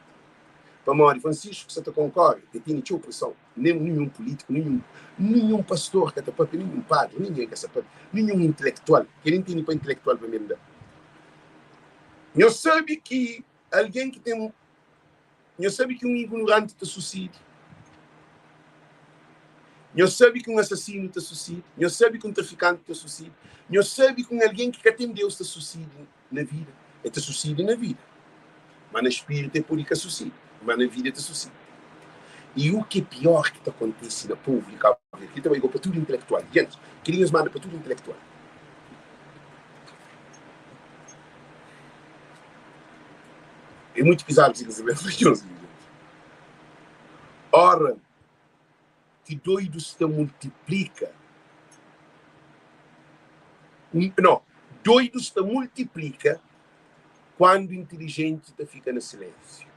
Pamodi Francisco sa ta konkore, el tene txeu preson. Nen ninhun pulítiku, ninhun, ninhun pastor ka ta papia, ninhun padri, ningen ka sa papia, ninhun intelektual. Kel-li N tene pa intelektual pa mi N da. Nhos sabe ki algen ki ten Nhos sabe ki un ignoranti ta susidi? Nhos sabe ki un asasinu ta susidi? Nhos sabe ki un trafikanti ta susidi? Nhos sabe ki un algen ki ka ten Deus ta susidi na vida? El ta susidi na vida, má na spiritu el pode ka susidi, má na vida el ta susidi. I u ki é pior ki ta kontise na povu di Kabu Verdi, ki ta bai go pa tudu intelektual, gentis, kel-li nhos manda pa tudu intelektual. É muito pizadu si ka sabe nhos. Ora ki doidus ta multiplika, no, doidus ta multiplika kuandu intilijenti ta fika na silensiu.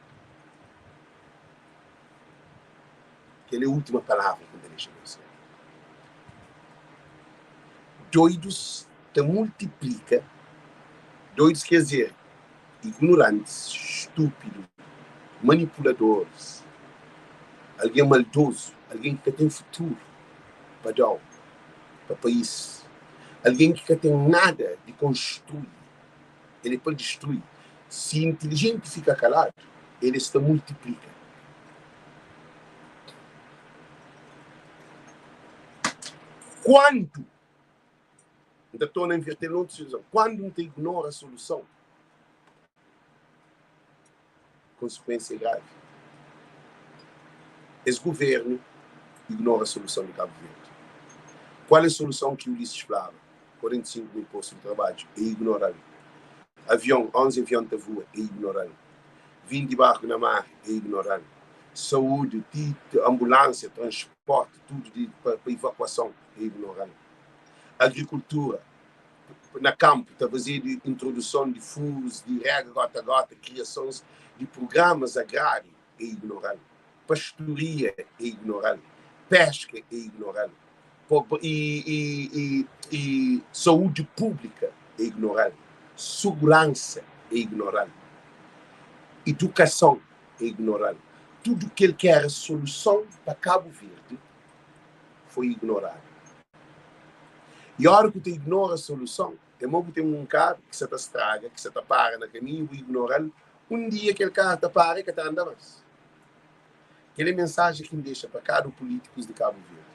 Kel é última palavra ki N ta dexa nhos sabe. Doidus ta multiplika, doidus quer dizer ignorantis, stúpidu, manipuladoris, algen maldozu, algen ki ka ten futuru pa da-u, pa país, algen ki ka ten nada di konstrui, el é pa distrui. Si intilijenti fika kaladu, el es ta multiplika. Kuandu N ta torna inverter na otu situason. Kuandu N ta ignora soluson, konsekuensia é gravi. Es guvernu ignora soluson di Kabu Verdi. Kual é soluson ki Ulisses flaba? 45 mil postu di trabadju, e ignora-l. Avion, 11 avion ta voa, e ignora-l. 20 barku na mar, e ignora-l. Saúdi, ti anbulánsia, transporti, tudu di pa ivakuason, e ignora-l. Agrikultura, na kanpu, ta fazedu introduson di furus di rega gota-gota, kriasons di prugramas agráriu, e ignora-l. Pastoria, e ignora-l. Peska, e ignora-l. E, e, e saúdi públika, e ignora-l. Suguransa, e ignora-l. Idukason, e ignora-l. Tudu kel ki era soluson pa Kabu Verdi foi ignoradu. I óra ku ta ignora soluson, é mo bu ten un karu ki sa ta straga, ki sa ta para na kaminhu, bu ignora-l, un dia kel karu ta para i ka ta anda más. Kel é mensajen ki N dexa pa kada pulítikus di Kabu Verdi.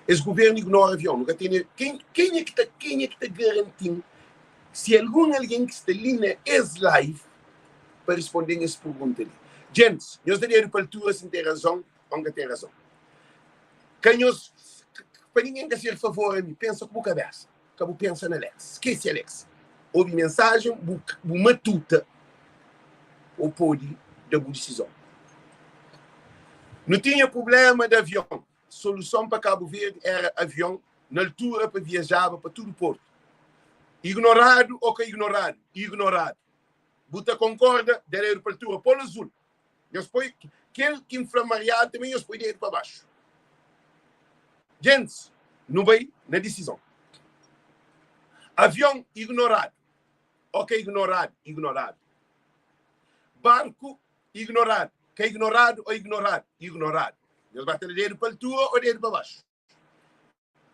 Es guvernu ignora avion, nu ka tene ken, kenha ki ta, kenha ki ta garanti-m si algun algen ki sta li na es live pa responde-m es pergunta li. Gentis, nhos da dedu pa altura si N ten razon ô N ka ten razon. Ka nhos, pa ningen ka ser favor a mi, pensa ku bu kabesa, ka bu pensa na Alex. Skese Alex. Obi mensajen, bu, bu matuta, ô pode da bu disizon. Nu tinha prubléma di avion. Soluson pa Kabu Verdi éra avion na altura pa viajaba pa tudu portu. Ignoradu ô ka ignoradu? Ignoradu. Bu ta konkorda? Da dedu pa altura. Polu azul. Nhos poi kel ki N fla mariadu tanbe nhos poi dedu pa baxu. Gentis, nu bai na disizon. Avion ignoradu ô ka ignoradu? Ignoradu. Barku ignoradu, ka ignoradu ô ignoradu? Ignoradu. Nhos ba ta da dedu pa altura ô dedu pa baxu?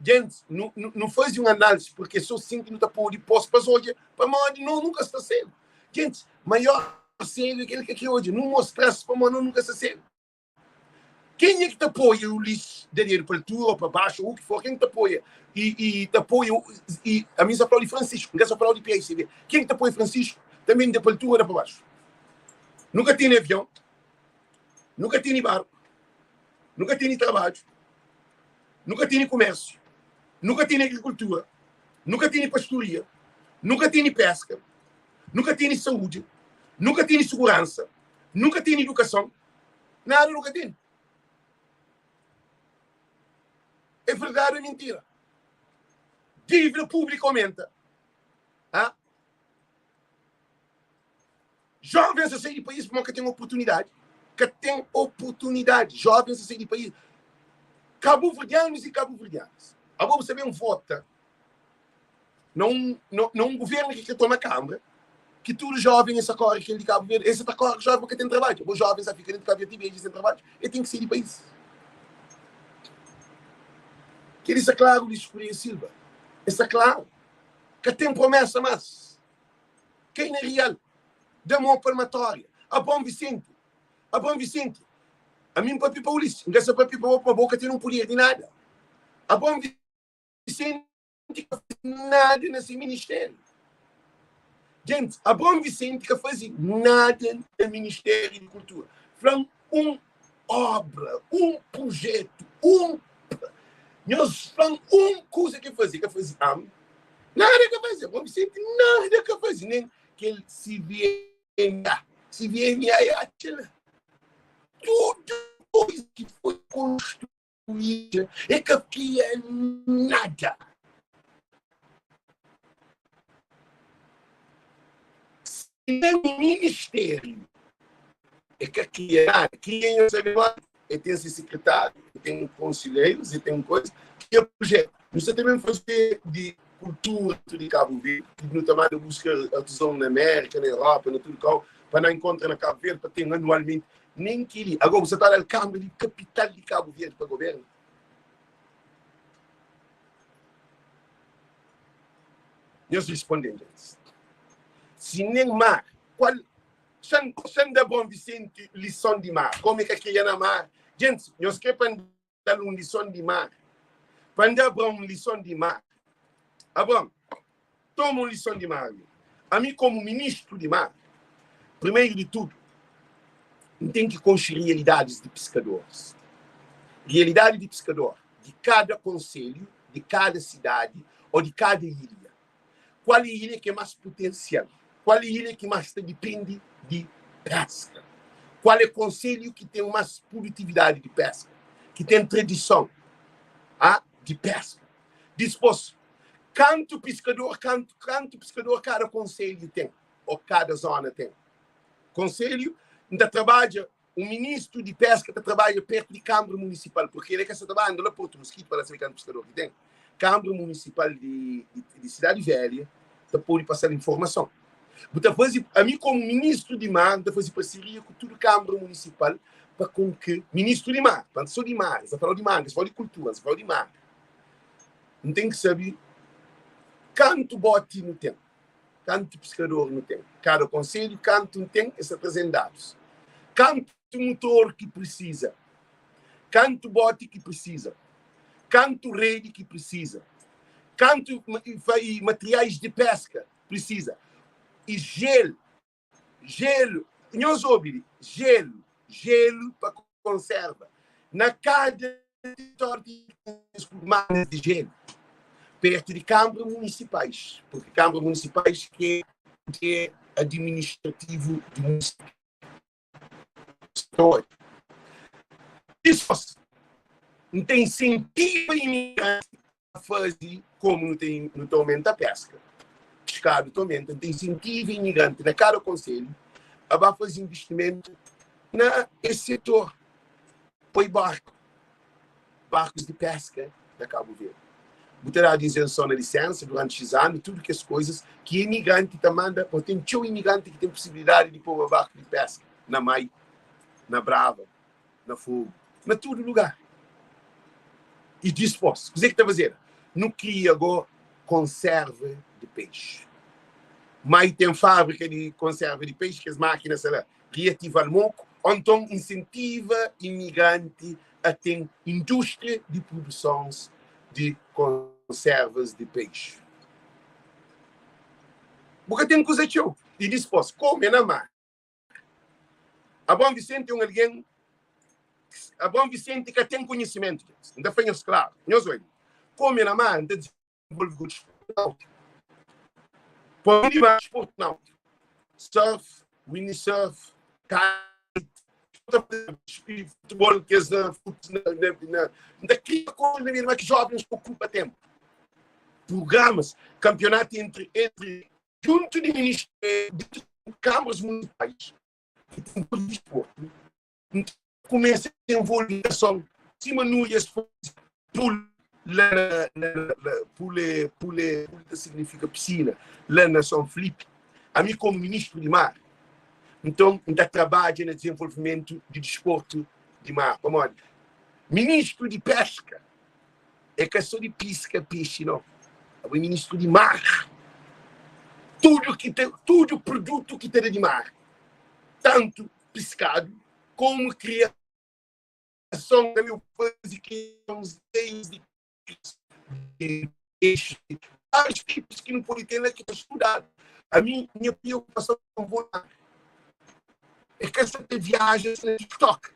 Gentis, nu, nu, nu faze un análise, porque é só sin ki nu ta pode pô-s pa es odja, pamodi nos nunka sta segu. Gentis, maior segu é kel ki ka kre odja. Nu mostra-s pamodi nos nunka sta segu. Kenha ki ta apoia Ulisses da dedu pa altura ou pa baxu ou u ki for, ken ki ta apoia i, i ta apoia i ami N sa fla-u di Francisco, N ka sa fla-u di PICB. Ken ki ta apoia Francisco tanbe da pa altura ou da pa baxu. Nu ka tene avion, nu ka tene barku, nu ka tene trabadju. Nu ka tene kumérsiu, nu ka tene agrikultura, nu ka tene pastoria, nu ka tene péska, nu ka tene saúdi, nu ka tene suguransa, nu ka tene idukason, nada nu ka tene. É verdadi ou é mintira? Dívida públika aumenta. Ha? Jovens a sai di país pamodi ka ten oportunidadi. Ka ten oportunidadi. Jovens a sai di país. Kabuverdianus i kabuverdianas, abo bu sa ben vota na un na un guvernu ki ka toma kambra, ki tudu joven e sa kore kel di Kabu Verdi, e sa ta kore joven pa ka ten trabadju. Abo joven sa fika dentu Kabu Verdi ti beju sen trabadju, e ten ki sai di pais. Kel-li sta klaru, Luis Correia Silva. E sta klaru. Ka ten promesa mas. Kai na rial, da mo palmatória. Abraão Vicente, Abraão Vicente, ami N papia pa Ulisses, N ka sa papia pa bo, pa bo ka ten un puder di nada. Abraão Vicente ka faze nada na se ministériu. Gente, Abraão Vicente ka faze nada na Ministériu di Kultura. Fla-m un obra, un projetu, un Nhos fla-m un kuza ki el faze. El ka faze am nada, el ka faze. Abraão Vicente nada el ka faze, nen kel CVMA. CVMA é atxa la. Tudu kuza ki foi konstruída, el ka kria nada. Si ten ministériu, e ka kria nada. Kria nhos sabe modi? E ten se sekretáriu, e ten konselheirus, e ten koisa. Kria projetu. Nu sta ta ben faze di kultura di Kabu Verdi, ki nu ta manda buska artizon na Amérika, na Europa, na tudu kau, pa na inkontra na Kabu Verdi, pa ten anualmenti. Nen kili. Agora bu sta ta dal kambra di kapital di Kabu Verdi pa governu? Nhos responde-m, gentis. Si nen mar, kual Xa-m xa-m da Bon Visenti lison di mar Komu e ka kria na mar Gentis, nhos kre pa N da-l un lison di mar Pa N da Abraon un lison di mar Abraon, toma un lison di mar li Ami, komu ministru di mar Primeru di tudu, N ten ki konxe rialidadis di piskadoris Rialidadi di piskador di kada konselhu, di kada sidadi ô di kada ilha Kual é ilha ki é más putensial? Kual é ilha ki más ta dipende di péska? Kual é konselhu ki ten más produtividadi di péska? Ki ten tradison a di péska? Dispôs, kantu piskador, kantu, kantu piskador kada konselhu ten ô kada zóna ten? Konselhu, N ta trabadja Un ministru di peska ta trabadja pertu di kanbra munisipal, purki el é ka sa ta ba anda la Portu Moskitu pa la sabe kantu piskador ki ten. Kanbra munisipal di di Sidadi Velha ta pode pasa-l informason. Bu ta faze, ami komu ministru di mar, N ta faze parseria ku tudu kanbra munisipal pa kon ki ministru di mar, pa N so di mar, N sa fala-u di mar, N ka sa fala-u di kultura, N sa fala-u di mar. N ten ki sabe kantu boti nu ten. Kantu piskador nu ten? Kada konselhu kantu N ten, es ta traze-m dadus. Kantu mutor ki prisiza? Kantu boti ki prisiza? Kantu redi ki prisiza? Kantu materiais di peska prisiza? I jel Jelu, nhos obi li, jelu, jelu pa konserva. Na kada tiritóriu tinha kes mákinas di jelu, pertu di kanbra munisipais, purki kanbra munisipais ki é adiministrativu di munisípiu. Dipôs, N ta insentiva imigranti a faze komu nu ta nu ta aumenta peska, piskadu ta aumenta. N ta insentiva imigranti na kada konselhu a ba faze investimentu na es setor, poi barku, barkus di peska na Kabu Verdi. Bu ta dadu izenson na lisensa duranti xis anu, tudu kes koizas ki imigranti ta manda, pabia ten txeu imigranti ki ten posibilidadi di poba barku di peska na Mai, na Brava, na Fogu, na tudu lugar. I dispos, kuzê ki ta fazeda? Nu kria go konserva di pexi. Má i ten fábrika di konserva di pexi, kes mákina sta la, riativa-l moku, ô nton insentiva imigranti a ten indústria di produsons di konservas di pexi. Bu ka ten kuza txeu. I dispos, kome na mar. Abraão Vicente é un algen Abraão Vicente ka ten konhisimentu gentis. N ta fla nhos klaru, nhos obi. Kome na mar, N ta dizenvolve ku disportu náutiku. Pa mi di mar, disportu náutiku. Surf, windsurf, kite, futebol, kes na, na, na, N ta kria koza na mi ma ki jovens ta okupa tempu. Programas, kampionatu entri, entri Juntu di Ministériu di Câmaras Municipais ki ten tudu disportu, N ta kumesa envolve ason. Sima Núria faze pool la na na pool é pool é pool ta signifika pisina la na São Filipe. Ami komu ministru di mar, nton N ta trabadja na dizenvolvimentu di disportu di mar pamodi ministru di peska é ka so di piska pexi no. Abo é ministru di mar. Tudu ki ta tudu produtu ki ta da di mar, tantu piskadu komu kriason Ason eu faze criação desde de peixe, vários tipos que não pode ter lá que está estudado. A mim, minha preocupação vou lá. É que essa te viaja na TikTok.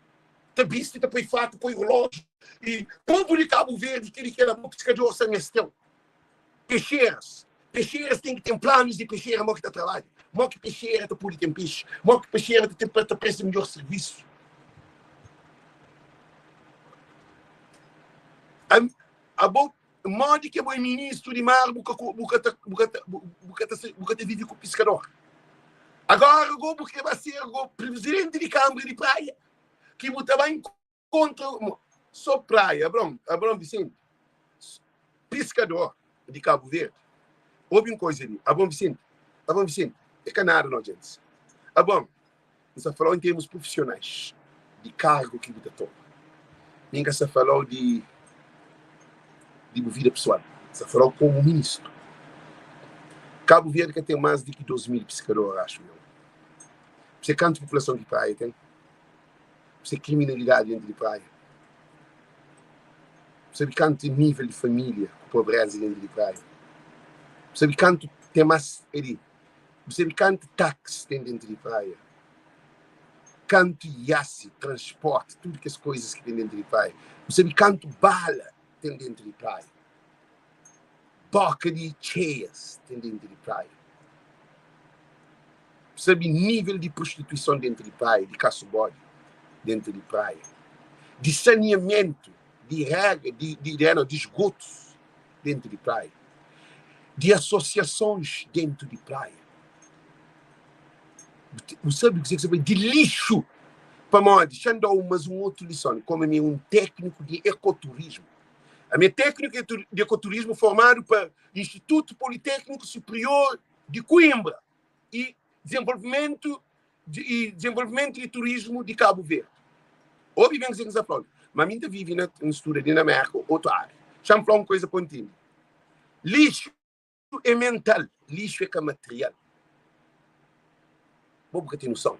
Tá viste, tá põe fato, põe relógio. E povo de Cabo Verde, que ele quer a pescador sem esteu. Peixeiras. Peixeiras tem que ter planos de peixeira, mo que tá trabalho. Mo que peixeira tá pode ter peixe. Mo que peixeira tá, tá, tá presta melhor serviço. A, a bo, modi que bo é ministro de mar, bu ka, bu ka ta, bu ka ta, bu ka ta, bu ka ta vive com pescador. Agora, go, bu que vai ser go, presidente de Câmara de Praia, que bu ta vai Kontra so praia, Abraon, Abraon Vicente, piskador di Kabu Verdi. Obi un koisa li, Abraon Vicente, Abraon Vicente, é ka nada no djentis. Abraon, N sta falau en termus prufisionais, di kargu ki bu ta toma. Mi N ka sta falau di di bu vida pesoal, N sta falau komu ministru. Kabu Verdi ka ten mas di ki 2 mil piskador, axu eu. Bu sabe kantu populason ki praia ten? Bu sabe kriminalidadi dentru di praia? Bu sabe kantu nível di família ku pobreza dentru di praia? Bu sabe kantu ten mas edi? Bu sabe kantu taxi ten dentru di praia? Kantu iasi, transporti, tudu kes koizas ki ten dentru di praia? Bu sabe kantu bala ten dentru di praia? Boka di txeias ten dentru di praia? Sabe nível di prostituison dentru di praia, di kasubodi dentru di praia, di saneamentu, di rega, di, di, di, di esgotus dentru di praia, di asosiasons dentru di praia. Bu sabe kuzê ki sabe di lixu. Pamodi, xa-m da-u mas un otu lison, komu ami é un tékniku di ekoturismu. Ami é tékniku di ekoturismu formadu pa Institutu Politékniku Superior di Coimbra e Desenvolvimento de, e Desenvolvimento de Turismo de Cabo Verde. Ouve bem o que você está falando. Mas mim vive na um estudo ali na América, outra área. Deixa-me falar uma coisa para Lixo é mental, lixo é que é material. Bobo que tem noção.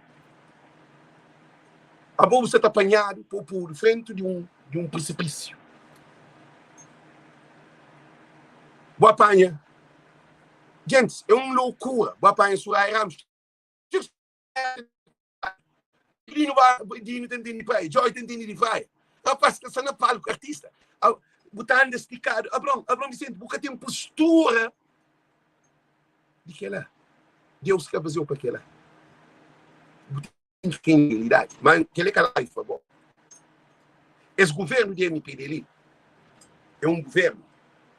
A bobo você está apanhado por, por frente de um, de um precipício. Boa apanha. Gente, é uma loucura. Boa apanha Soraya Ramos. Dino, Dino tem de praia, Joy tem de praia. Rapaz, está na palco, artista. Botando esticado. Abrão, Abrão Vicente, porque tem postura de que lá. Deus quer fazer para aquela. Tem realidade. Mas que ele é calado, por favor. Esse governo de MPD ali é um governo,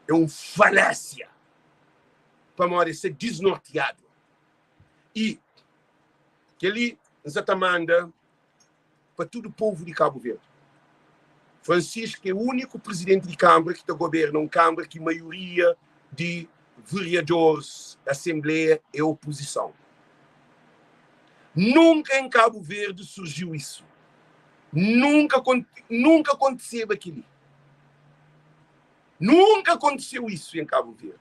é um falácia para ser desnorteado. E que ali já manda para todo o povo de Cabo Verde. Francisco é o único presidente de Câmara que está governa uma Câmara que a maioria de vereadores, Assembleia é oposição. Nunca em Cabo Verde surgiu isso. Nunca, nunca aconteceu aquilo. Nunca aconteceu isso em Cabo Verde.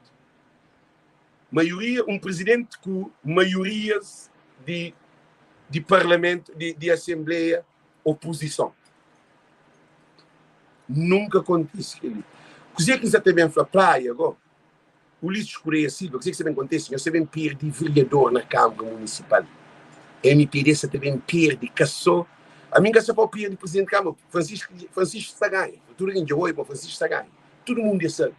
Maioria, um presidente com maiorias de, de parlamento, de, de assembleia, oposição. Nunca aconteceu aquilo. O que é que também foi praia agora? Ulisses Correia Silva, o que é que também acontece? Eu também perdi vereador na Câmara Municipal. MPD você também perde, caçou. A mim caçou para o perder presidente da Câmara, Francisco, Francisco Saganha. Tudo que eu para Francisco Saganha. Todo mundo já sabe.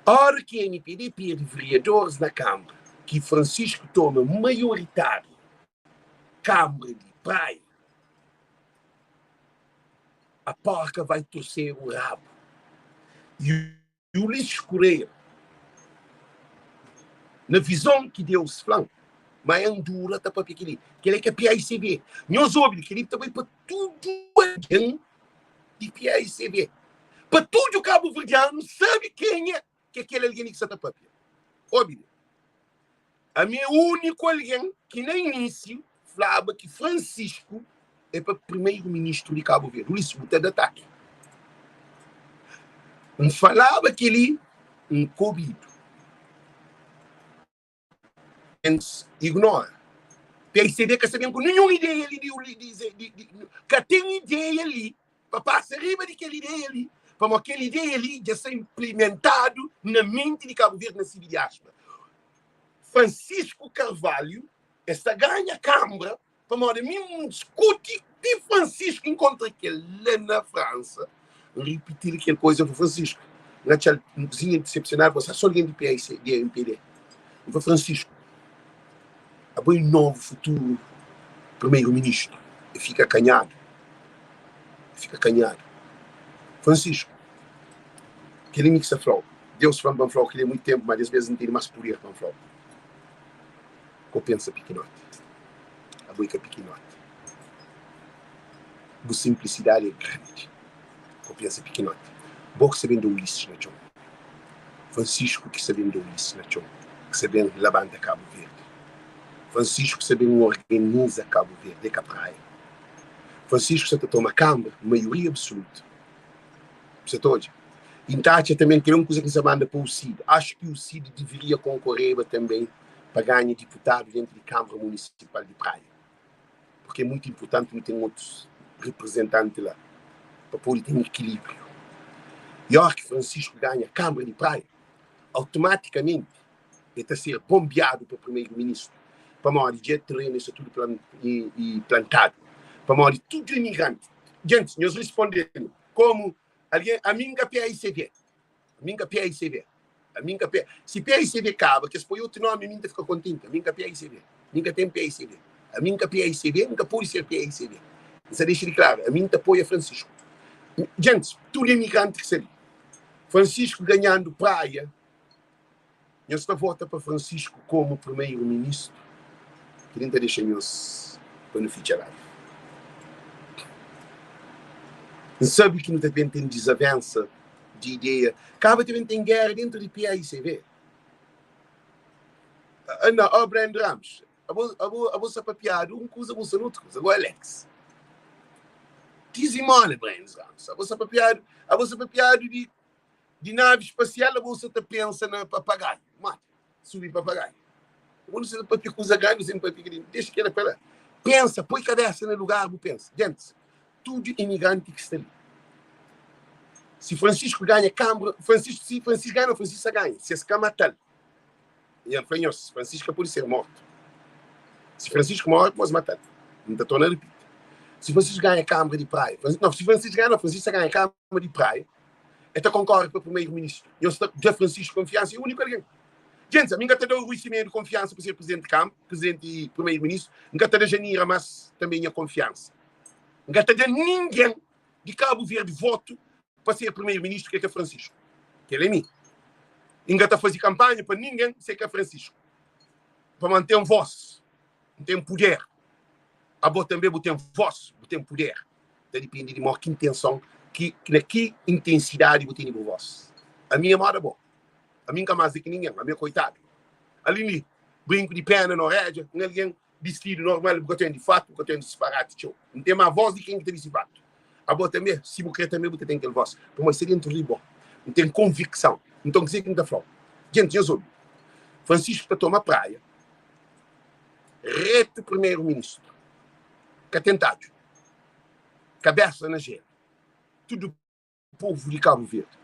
A hora que a MPD perde vereadores na Câmara, que Francisco toma maioritário Câmara de Praia, a porca vai torcer o rabo. E o Ulisses Correia, na visão que Deus fala, mas Andura tá para aquele, que ele é que é PICB. Nós ouvimos que ele também para tudo alguém. Di PAICB. Pa tudu kabuverdianu sabe kenha ki é kel algen li ki sa ta papia. Obi li. Ami é úniku algen ki na inísiu flaba ki Francisco é pa primeiro ministru di Cabo Verde. Ulisses, bu ta da ataki. N falaba kel-li, N ka obidu. N ignora. PICD ka sa ben ku ninhun ideia li di, di, di, di, ka ten ideia li pa pasa riba di kel ideia li, pamodi kel ideia li dja sta implimentadu na menti di Cabo Verde na sibi diáspora. Francisco Carvalho es ta ganha Kambra Pamodi ami N diskuti ti Francisco inkontra kel la na Fransa, N ripiti-l kel koza, N fla, Francisco, N atxa-l un kuzinha disepsionadu, bo sa so algen di PAIC, di MPD. N fla, Francisco, abo é novu futuru primeiro-ministru. E fika kanhadu, e fika kanhadu. Francisco, kel-li mi ki sta fla-u, Deus fla-m pa N fla-u kel-li é muitu tenpu, má des bes N tene más puder pa N fla-u. Ko pensa pikinoti. Abo é ka pikinoti. Bu simplisidadi é grandi. Ko pensa pikinoti. Bo ki sa ben da Ulisses na txon. Francisco ki sa ben da Ulisses na txon. Ki sa ben labanta Cabo Verde. Francisco ki sa ben organiza Cabo Verde. É ka praia. Francisco sa ta toma kambra, maioria absoluta. Bu sa ta odja? I N ta atxa tanben kel-li é un kuza ki N sa manda pa UCID. Axu ki UCID diviria konkoreba tanben pa ganha diputadu dentu di Kâmara Munisipal di Praia, purki é muitu inpurtanti nu ten otus riprizentanti la pa pode ten ikilíbriu. I óra ki Francisco ganha Kâmara di Praia, automatikamenti el ta ser bonbiadu pa Primeru-Ministru, pamodi dja terenu sta tudu plantadu, pamodi tudu imigranti. Gentis, nhos risponde-nu komu algen, ami N ka PAICV. Ami N ka PAICV. Ami N ka P. Si PAICV kaba, kes poi otu nomi, ami N ta fika kontenti. Ami N ka PAICV. Mi N ka ten PAICV. Ami N ka PAICV, N ka pode ser PAICV. N sa dexa di klaru, ami N ta apoia Francisco. Gentis, tudu imigranti ki sta li, Francisco ganhandu Praia, Nhos ta vota pa Francisco komu primeiro ministro? Kel-li N ta dexa nhos pa nu fitxa live. N sabe ki nu ta ben ten dizavensa di ideia. Kaba ta ben ten gera dentu di PAICV. Ana, oh Brand Ramos, abo, abo, abo sa papiadu un kuza, bo sa n'otu kuza. Go Alex. Dizimona Brand Ramos. Abo sa papiadu, abo sa papiadu di Di navi spasial abo sa ta pensa na papagaiu. Modi? Subi papagaiu. Abo nu sa ta papia kuza grandi, nu sa papia grandi. Dexa kela pa la. Pensa, poi kabesa na lugar bu pensa. Gentis, tudu imigranti ki sta li. Si Francisco ganha Kambra, Francisco, si Francisco ganha, Francisco sa ganha. Si es ka matal. Nha fla nhos, Francisco ka pode ser mortu. Si Francisco morre, pode matal. N ta torna ripiti. Si Francisco ganha Kambra di Praia, Francisco, não, si Francisco ganha, não, Francisco sa ganha Kambra di Praia, el ta konkorre pa primeiro-ministru. Nhos ta da Francisco konfiansa, é úniku algen. Gentis, ami N ka ta da Rui Semedo konfiansa pa ser presidenti di Kambra, presidenti i primeiro-ministru. N ka ta da Janira mas tanbe nha konfiansa. N ka ta da ningen di Kabu Verdi votu pa ser primeiro-ministru ki é ka Francisco. Kel é mi. I N ka ta faze kanpanha pa ningen se ka Francisco. Pamodi N ten vós, N ten puder. Abo tanbe bu ten vós, bu ten puder. Ta dipende di mo ki intenson, ki, na ki intensidadi bu tene bu vós. Ami é moda bo. Ami N ka más di ki ningen. Ami é koitadu. Ali li, brinku di pena na oredja, un algen bistidu normal, bu ka ten di fatu, bu ka ten di sparati txeu. N ten más vós di ken ki ta bisti fatu. Abo tanbe, si bu kre tanbe bu ta ten kel vós, pamodi sta dentru di bo. N ten konvikson. Nton, kuzê ki N ta fla-u? Gentis, nhos obi. Francisco ta toma Praia, retu primeru-ministru. Ka ten tadju. Kabesa na jelu. Tudu povu di Kabu Verdi.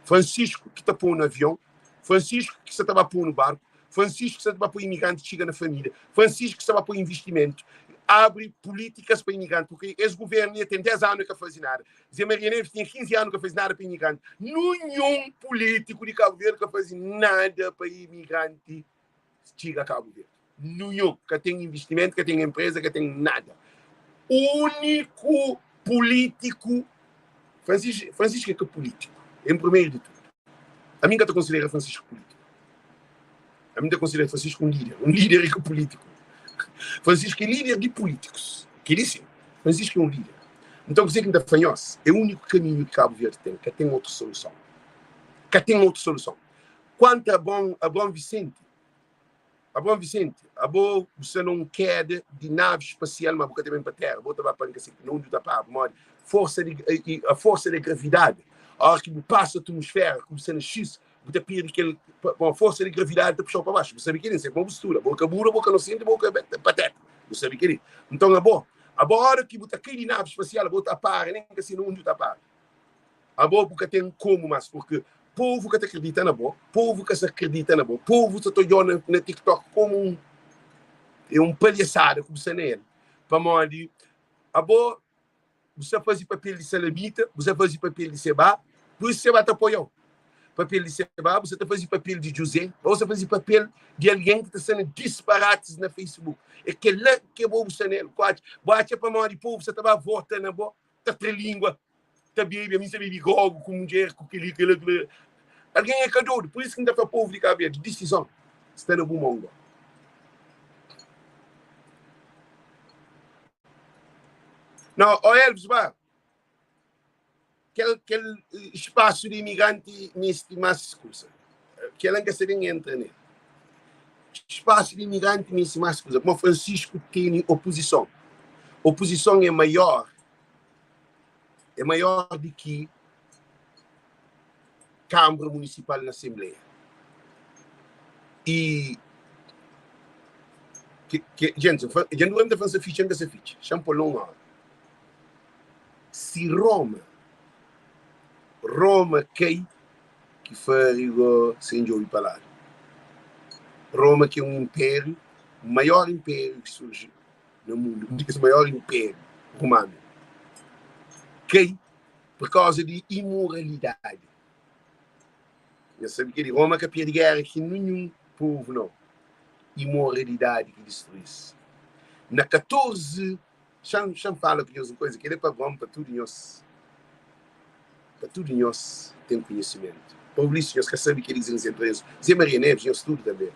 Francisco ki ta pô-nu avion, Francisco ki sa ta ba pô-nu barku, Francisco ki sa ta ba poi imigranti txiga na família, Francisco ki sa ba poi investimentu, abri pulítikas pa imigranti, purki es guvernu ya ten 10 anu e ka faze nada. Zé Maria Neves tinha 15 anu ka faze nada pa imigranti. Nunhun pulítiku di Kabu Verdi ka faze nada pa imigranti txiga Kabu Verdi. Nunhun. Ka ten investimentu, ka ten enpreza, ka ten nada. Úniku pulítiku, Francisco, Francisco é ka pulítiku, en primeru di tudu. Ami N ka ta konsidera Francisco pulítiku. Ami N ta konsidera Francisco un líder. Un líder é ka pulítiku. Francisco é líder di pulítikus. Kel-li sin. Francisco é un líder. Nton kuzê ki N ta fla nhos, é úniku kaminhu ki Kabu Verdi ten, ka ten otu soluson. Ka ten otu soluson. Kuantu Abraon, Abraon Visenti, Abraon Visenti, abo bu sta na un keda di navi spasial, ma bu ka ta ben pa Tera, bo ta ba pa N ka sai na undi bu ta para, pamodi forsa di, a forsa di gravidadi, óras ki bu pasa atmosfera, ki bu sta na X, bu ta perde kel, pamodi forsa di gravidadi ta puxa-u pa baxu. Bu sabe kel-li, N sai kuma bu studa, bo ka buru, bo ka nosenti, bo ka pateta, bu sabe kel-li. Nton abo, abo óras ki bu ta kai di navi spasial, bo ta para, nen ka sai na undi bu ta para. Abo bu ka ten komu mas, purki povu ka ta kridita na bo, povu ka sa kridita na bo, povu sa ta odjau na, na TikTok komu un, é un palhaçada ku bu sta na el. Pamodi abo bu sta fazi papel di salamita, bu sta fazi papel di Seba, pur isu Seba ta apoiau. Papel di Seba, bu sta ta fazi papel di José, bu sta fazi papel di algen ki ta sta na disparatis na Facebook. É kel-la ki abo bu sta na el. Bu atxa pamodi povu sa ta ba vota na bo, ta tra lingua, ta bebe, ami sa bebe grogu ku mudjer, ku keli, kela, kela. Algen é ka dodu, por isso ki N ta fla povu di Cabo Verde, disizon sta na bu mon go. Não, ó Elvis, ba, kel, kel espaço de imigranti mesti más kusa. Kel N ka sa ben entra nel. Espaço de imigranti mesti más kusa. Kuma Francisco tene oposison. Oposison é maior, é maior di ki Câmara Municipal na Assembleia. E que, que, gente, dja nu ta fla fitxa, N ka sa fitxa. Xa-m pô-l na un hora. Si Roma, Roma kai, ki fari go sen djobe pa ladu. Roma ki é un inpériu, maior inpériu ki surji na mundu, un di kes maior inpériu romanu, kai pur kauza di imoralidadi. Nhos sabe kel-li, Roma ka perde géra ki ninhun povu, nau. Imoralidadi ki distrui-s. Na 14 Xa-m, xa-m fala ku nhos un koza, kel-li é pa bon pa tudu nhos, pa tudu nhos ten konhisimentu. Pa Ulisses, nhos ka sabe kel-li ki Zé Prezu, Zé Maria Neves, nhos tudu tanbe.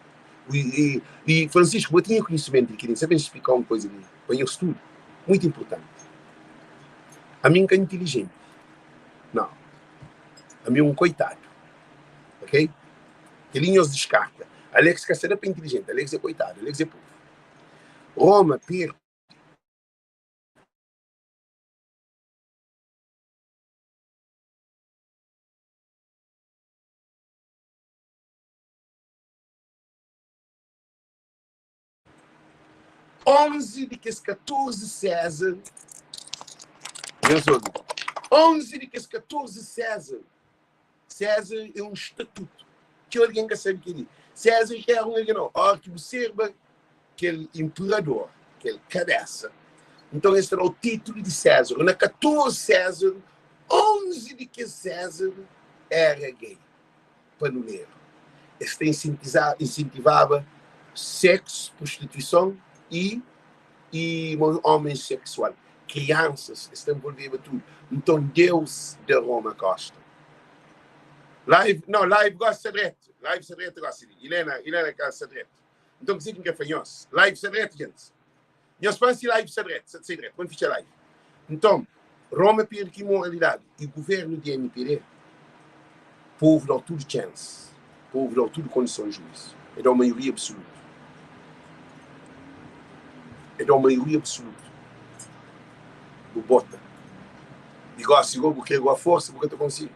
I, i, i Francisco, bo tinha konhisimentu di kel-li, N sa ben splika un koza li pa nhos tudu, muitu inpurtanti. Ami N ka intilijenti, nau, ami é un koitadu, ok? Kel-li nhos diskarta. Alex ka sta da pa intilijenti, Alex é koitadu, Alex é povu. Roma perde. 11 di kes 14 Séza, nhos obi, 11 di kes 14 Séza, Séza é un statutu. Txeu algen ka sabe kel-li. Séza ka éra un algen nau. Óras ki bu sérba kel inperador, kel kabésa, nton es ta da-u titulu di Séza. Na 14 Séza, 11 di kes Séza éra gay, panuleru. Es ta insentivaba séksu, prostituison i i omoseksual. Kriansas, es ta envolveba tudu. Nton, Deus da Roma kósta. Live, não, live gosta dreto. Live sta dreto gosta di. Helena, Helena ka sta dreto. Nton, kuzê ki N ka fla nhos? Live sta dreto, gentis. Nhos fla si live sta dreto, sta sai dreto. Pon fitxa live. Nton, Roma perde ki moralidadi i guvernu di MPD, povu dau tudu chance, povu dau tudu kondison juiz. E dau maioria absolutu. E dau maioria absolutu. Bu bota. I gosi go bu kre go a forsa bu ka ta konsigi.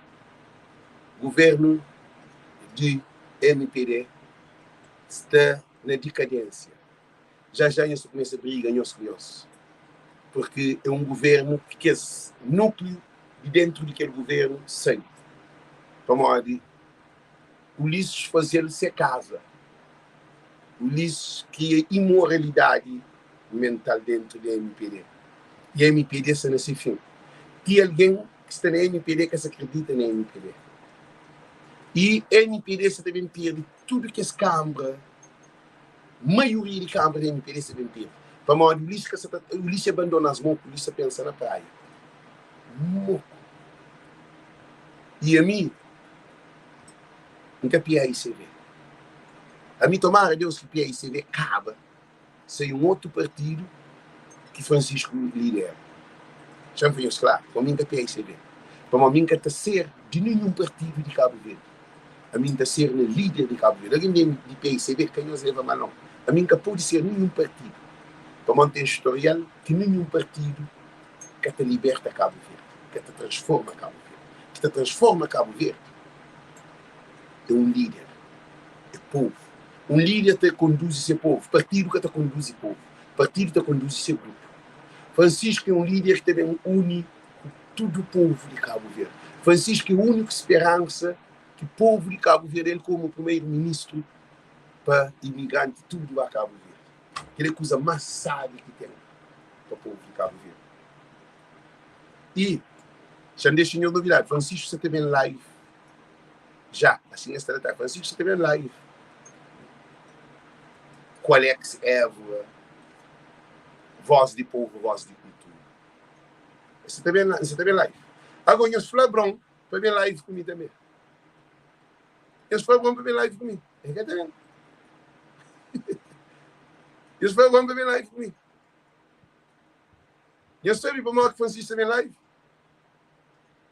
Guvernu di MPD sta na dikadensia. Já já nhos ta kumesa briga nhos ku nhos. Purki é un guvernu ki kes nukliu di dentru di kel guvernu sai. Pamodi Ulisses faze-l se kaza. Ulisses kria imoralidadi mental dentru di MPD. I MPD sta na se fin. Ti algen ki sta na MPD ka sa kridita na MPD. I MPD sa ta ben perde tudu kes kanbra, maioria di kanbra di MPD sa ben perde. Pamodi Ulisses ka sa ta, Ulisses abandona-s moku, Ulisses sa pensa na praia. Moku. I ami, N ka PAICV. Ami tomara Deus ki PAICV kaba, sai un otu partidu ki Francisco lidera. Xa-m fla nhos klaru, pa mi N ka PAIGC, pamodi mi N ka ta ser di ninhun partidu di Kabu Verdi. Ami N ta ser na líder di Kabu Verdi. Algen ben di PAIGC, ka nhos leva mal nau. Ami N ka pode ser ninhun partidu, pamodi N ten storial ki ninhun partidu ka ta liberta Kabu Verdi, ka ta transforma Kabu Verdi. Ki ta transforma Kabu Verdi é un líder, é povu. Un líder ta konduzi se povu, partidu ka ta konduzi povu, partidu ta konduzi se grupu. Francisco é un líder ki ta ben uni ku tudu povu di Kabu Verdi. Francisco é úniku speransa ki povu di Kabu Verdi, el komu primeru-ministru pa imigranti tudu ba Kabu Verdi. Kel é kuza más sábi ki ten pa povu di Kabu Verdi. I xa N dexa nhos novidadi, Francisco sa ta ben live já, asin es ta da tardi, Francisco sa ta ben live ku Alex Évora, Voz di Povo, Voz di Kultura. Sa ta ben, sa ta ben live. Ago nhos fla Abron pa ben live ku mi tanbe. Nhos fla Abron pa ben live ku mi. E ka ta ben. Nhos fla Abron pa ben live ku mi. Nhos sabe pamodi ki Francisco ta ben live?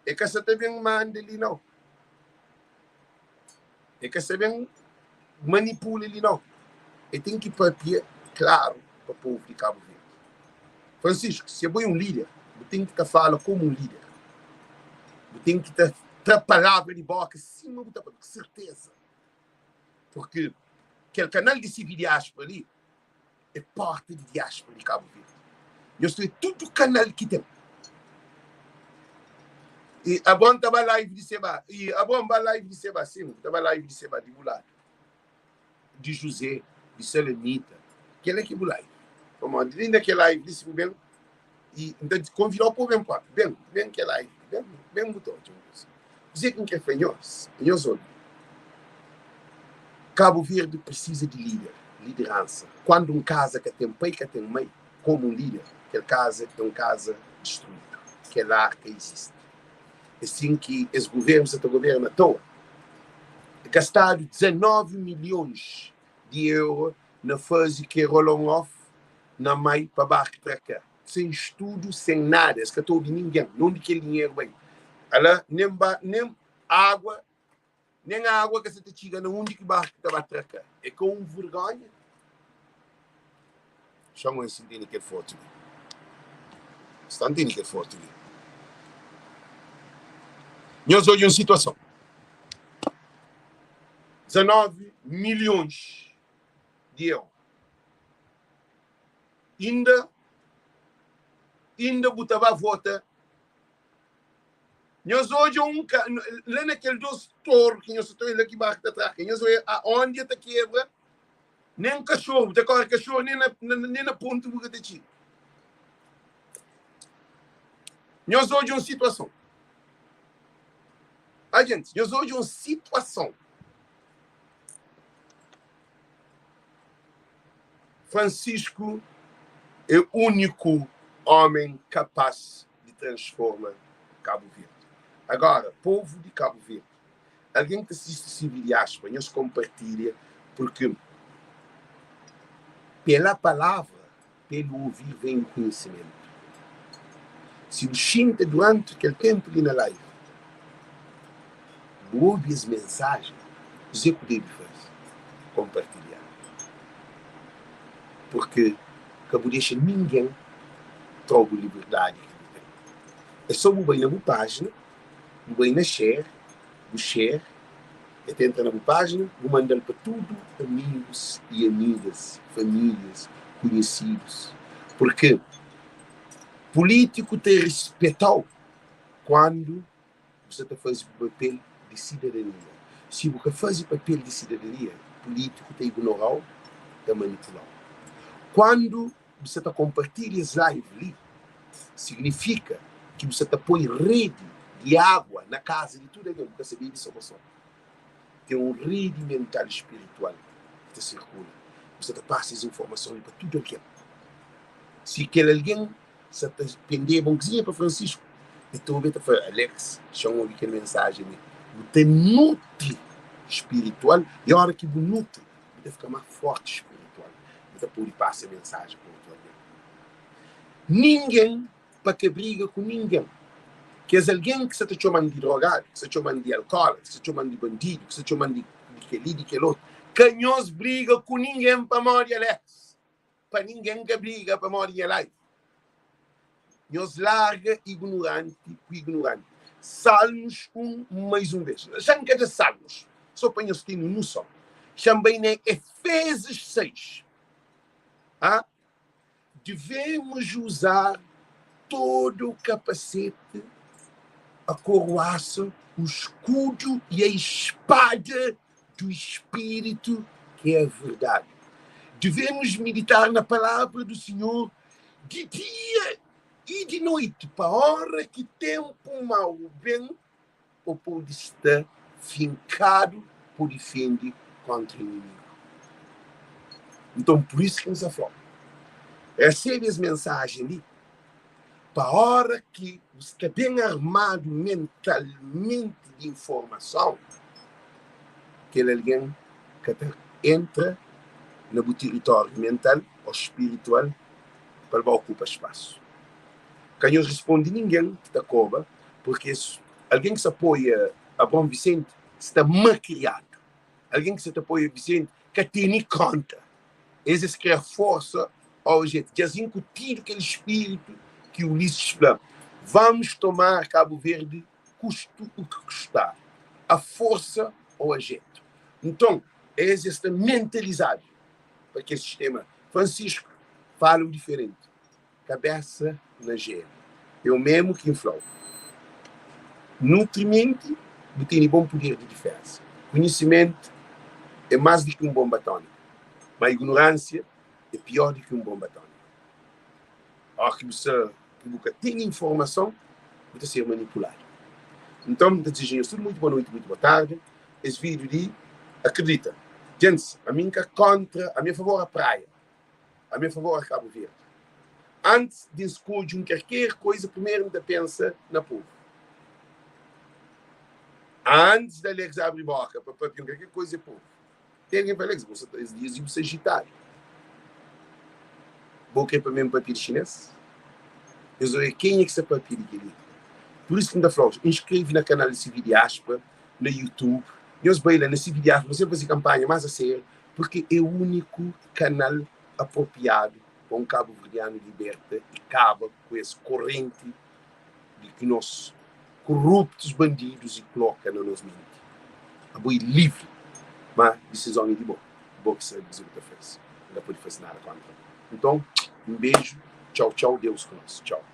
E ka sa ta ben manda li nau. E ka sa ben manipula li nau. E ten ki papia klaru pa povu di Kabu Verdi. Francisco, si abo é un líder, bu ten ki ta fala komu un líder. Bu ten ki ta tra palavra di boka sima bu ta papia, ku serteza. Porque kel kanal di CV Diáspora li é porta di diáspora di Kabu Verdi. Nhos ta obi tudu kanal ki ten. E Abron ta ba live di Seba. E Abron ba live di Seba, sim, ta ba live di Seba di bu ladu. Di José, di Salamita. Kel-la ki bu live. Pamodi li na kel live li si bu ben i N ta konvidau pa bu ben propi. Ben, ben kel live li. Ben, ben bu ta odja un kuza. Kuzê ki N kre fla nhos, nhos obi. Kabu Verdi prisiza di lider, lideransa. Kuandu un kaza ka ten pai, ka ten mai komu un lider, kel kaza é un kaza distruídu. Kel lar ka izisti. É sin ki es guvernu sa ta governa atoa. Gastadu 19 milhons di euro na faze ke rolon off na mai pa barku tra ka. Sen studu, sen nada. Es ka ta obi ningen. Nonde kel dinheru bai? Ala, nen ba, nen agua, nen agua ka sa ta txiga na undi ki barku ta ba tra ka. É ka un vergonha? Xa-m oja si N tene kel fotu li. Sta N tene kel fotu li. Nhos odja un situason. 19 milhons di euro. Inda, inda bu ta ba vota. Nhos odja un ka, la na kel dos toru ki nhos ta oja la ki barku ta traka. Nhos oja a ondia ta kebra. Nen kaxoru, bu ta kore kaxoru nen na, nen na pontu bu ka ta txiga. Nhos odja un situason. Ah, gente, nhos odja un situason. Francisco é úniku homem kapaz di transforma Kabu Verdi. Agora, povu di Kabu Verdi, Algen ki ta sisti CV Diáspora, nhos konpartilha porque pela palavra, pelo ouvir vem o conhecimento. Si bu xinta duranti kel tenpu li na live, bu obi es mensajen, kuzê ku debe faze? Konpartilha. Porque ka bu dexa ningen tra-u bu liberdadi ki bu ten. É sô bu bai na bu pájina, bu bai na share, bu share, el ta entra na bu pájina, bu manda-l pa tudu amigus i amigas, famílias, konhesidos. Purkê pulítiku ta rispeta-u kuandu bu sa ta faze bu papel di sidadania. Si bu ka faze papel di sidadania, pulítiku ta ignora-u, ta manipula-u. Kuandu bu sa ta konpartilha es live li, signifika ki bu sa ta poi redi di agua na kaza di tudu algen. Bu ka sa bebe so bo so. Ten un redi mental spiritual ki ta sirkula. Bu sa ta pasa es informason li pa tudu algen. Si kel algen sa ta pendeba un kuzinha pa Francisco, el ta obi, el ta fla, Alex, xa-m obi kel mensajen li. Bu ta nutri spiritual, i ora ki bu nutri, bu ta fika más fórti spiritual, bu ta pode pasa mensajen pa otu algen. Ningen. pa ka briga ku ningen. Kes algen ki sa ta txoma-m di drogadu, ki sa txoma-m di alkólatra, ki sa txoma-m di bandidu, ki sa txoma-m di kel-li, di kel otu, ka nhos briga ku ningen pamodi Alex. Pa ningen ka briga pamodi nha live. Nhos larga ignoranti ku ignoranti. Salmos 1 mais un vez. Xa N ka da Salmos, so pa nhos tene noson. Xa N bai na Efésios 6. Ah, devemos usar todo o capacete, a couraça, o escudo e a espada do Espírito, que é a verdade. Devemos meditar na palavra do Senhor de dia e de noite, pa ora ki tempu mau ben, pa pode sta finkadu pa difende kontra inimigu. Nton, pur isu ki N sta fla-u, resebe es mensajen li, pa ora ki bu sta ben armadu mentalmenti di informason, kel algen ka ta entra na bu tiritóriu mental ô spiritual pa el ba okupa spasu. Ka nhos responde ningen ki ta koba, purki es algen ki sta apoia Abraon Visenti sta makriadu. Algen ki sta ta apoia Visenti ka tene konta. Es es kre forsa ó jetu. Dja-s inkutidu kel spiritu ki Ulisses fla, Vamos tomar Cabo Verde custo o que custar, a força ou a jeito. Nton, es es sta mentalizadu pa kel sistema. Francisco fala o diferenti. Kabesa na jelu. Eu memu ki N fla-u. Nutrimenti, bu tene bon puder di diféza. Konhisimentu é más di ki un bonba atómika, má ignoránsia é piór di ki un bonba atómika. Óras ki bu sta ki bu ka ten informason, bu ta ser manipuladu. Nton, N ta dizeja nhos tudu muitu boa noiti, muitu boa tardi. Es vídiu li, akredita, djentis, ami N ka kóntra, ami é favor a praia. Ami é favor a Cabo Verde. Antis di N skodje un kerker koiza, primeru N ta pensa na povu. Antis di Alex abri boka pa papia un kerker koiza, é povu. Ten algen fla, Alex, bo sa ta, es dias li bu sta agitadu. Bo kre pa mi N papia di xinês? Es odja kenha ki sta papia di kel-li. Pur isu ki N ta fla-u, inskreve na kanal di CV Diáspora na YouTube. Nhos bai la na CV Diáspora, nhos ben faze kanpanha más asériu. Purki é úniku kanal apropriadu pa un kabuverdianu liberta i kaba ku es korrenti di ki nos korruptus bandidus i kloka na nos menti. Abo é livri, ma disizon é di bo. Bo ki sabe kuze bu ta faze. N ka pode faze nada kontra bo. Nton, un beju, txau txau, Deus ku nos. Txau.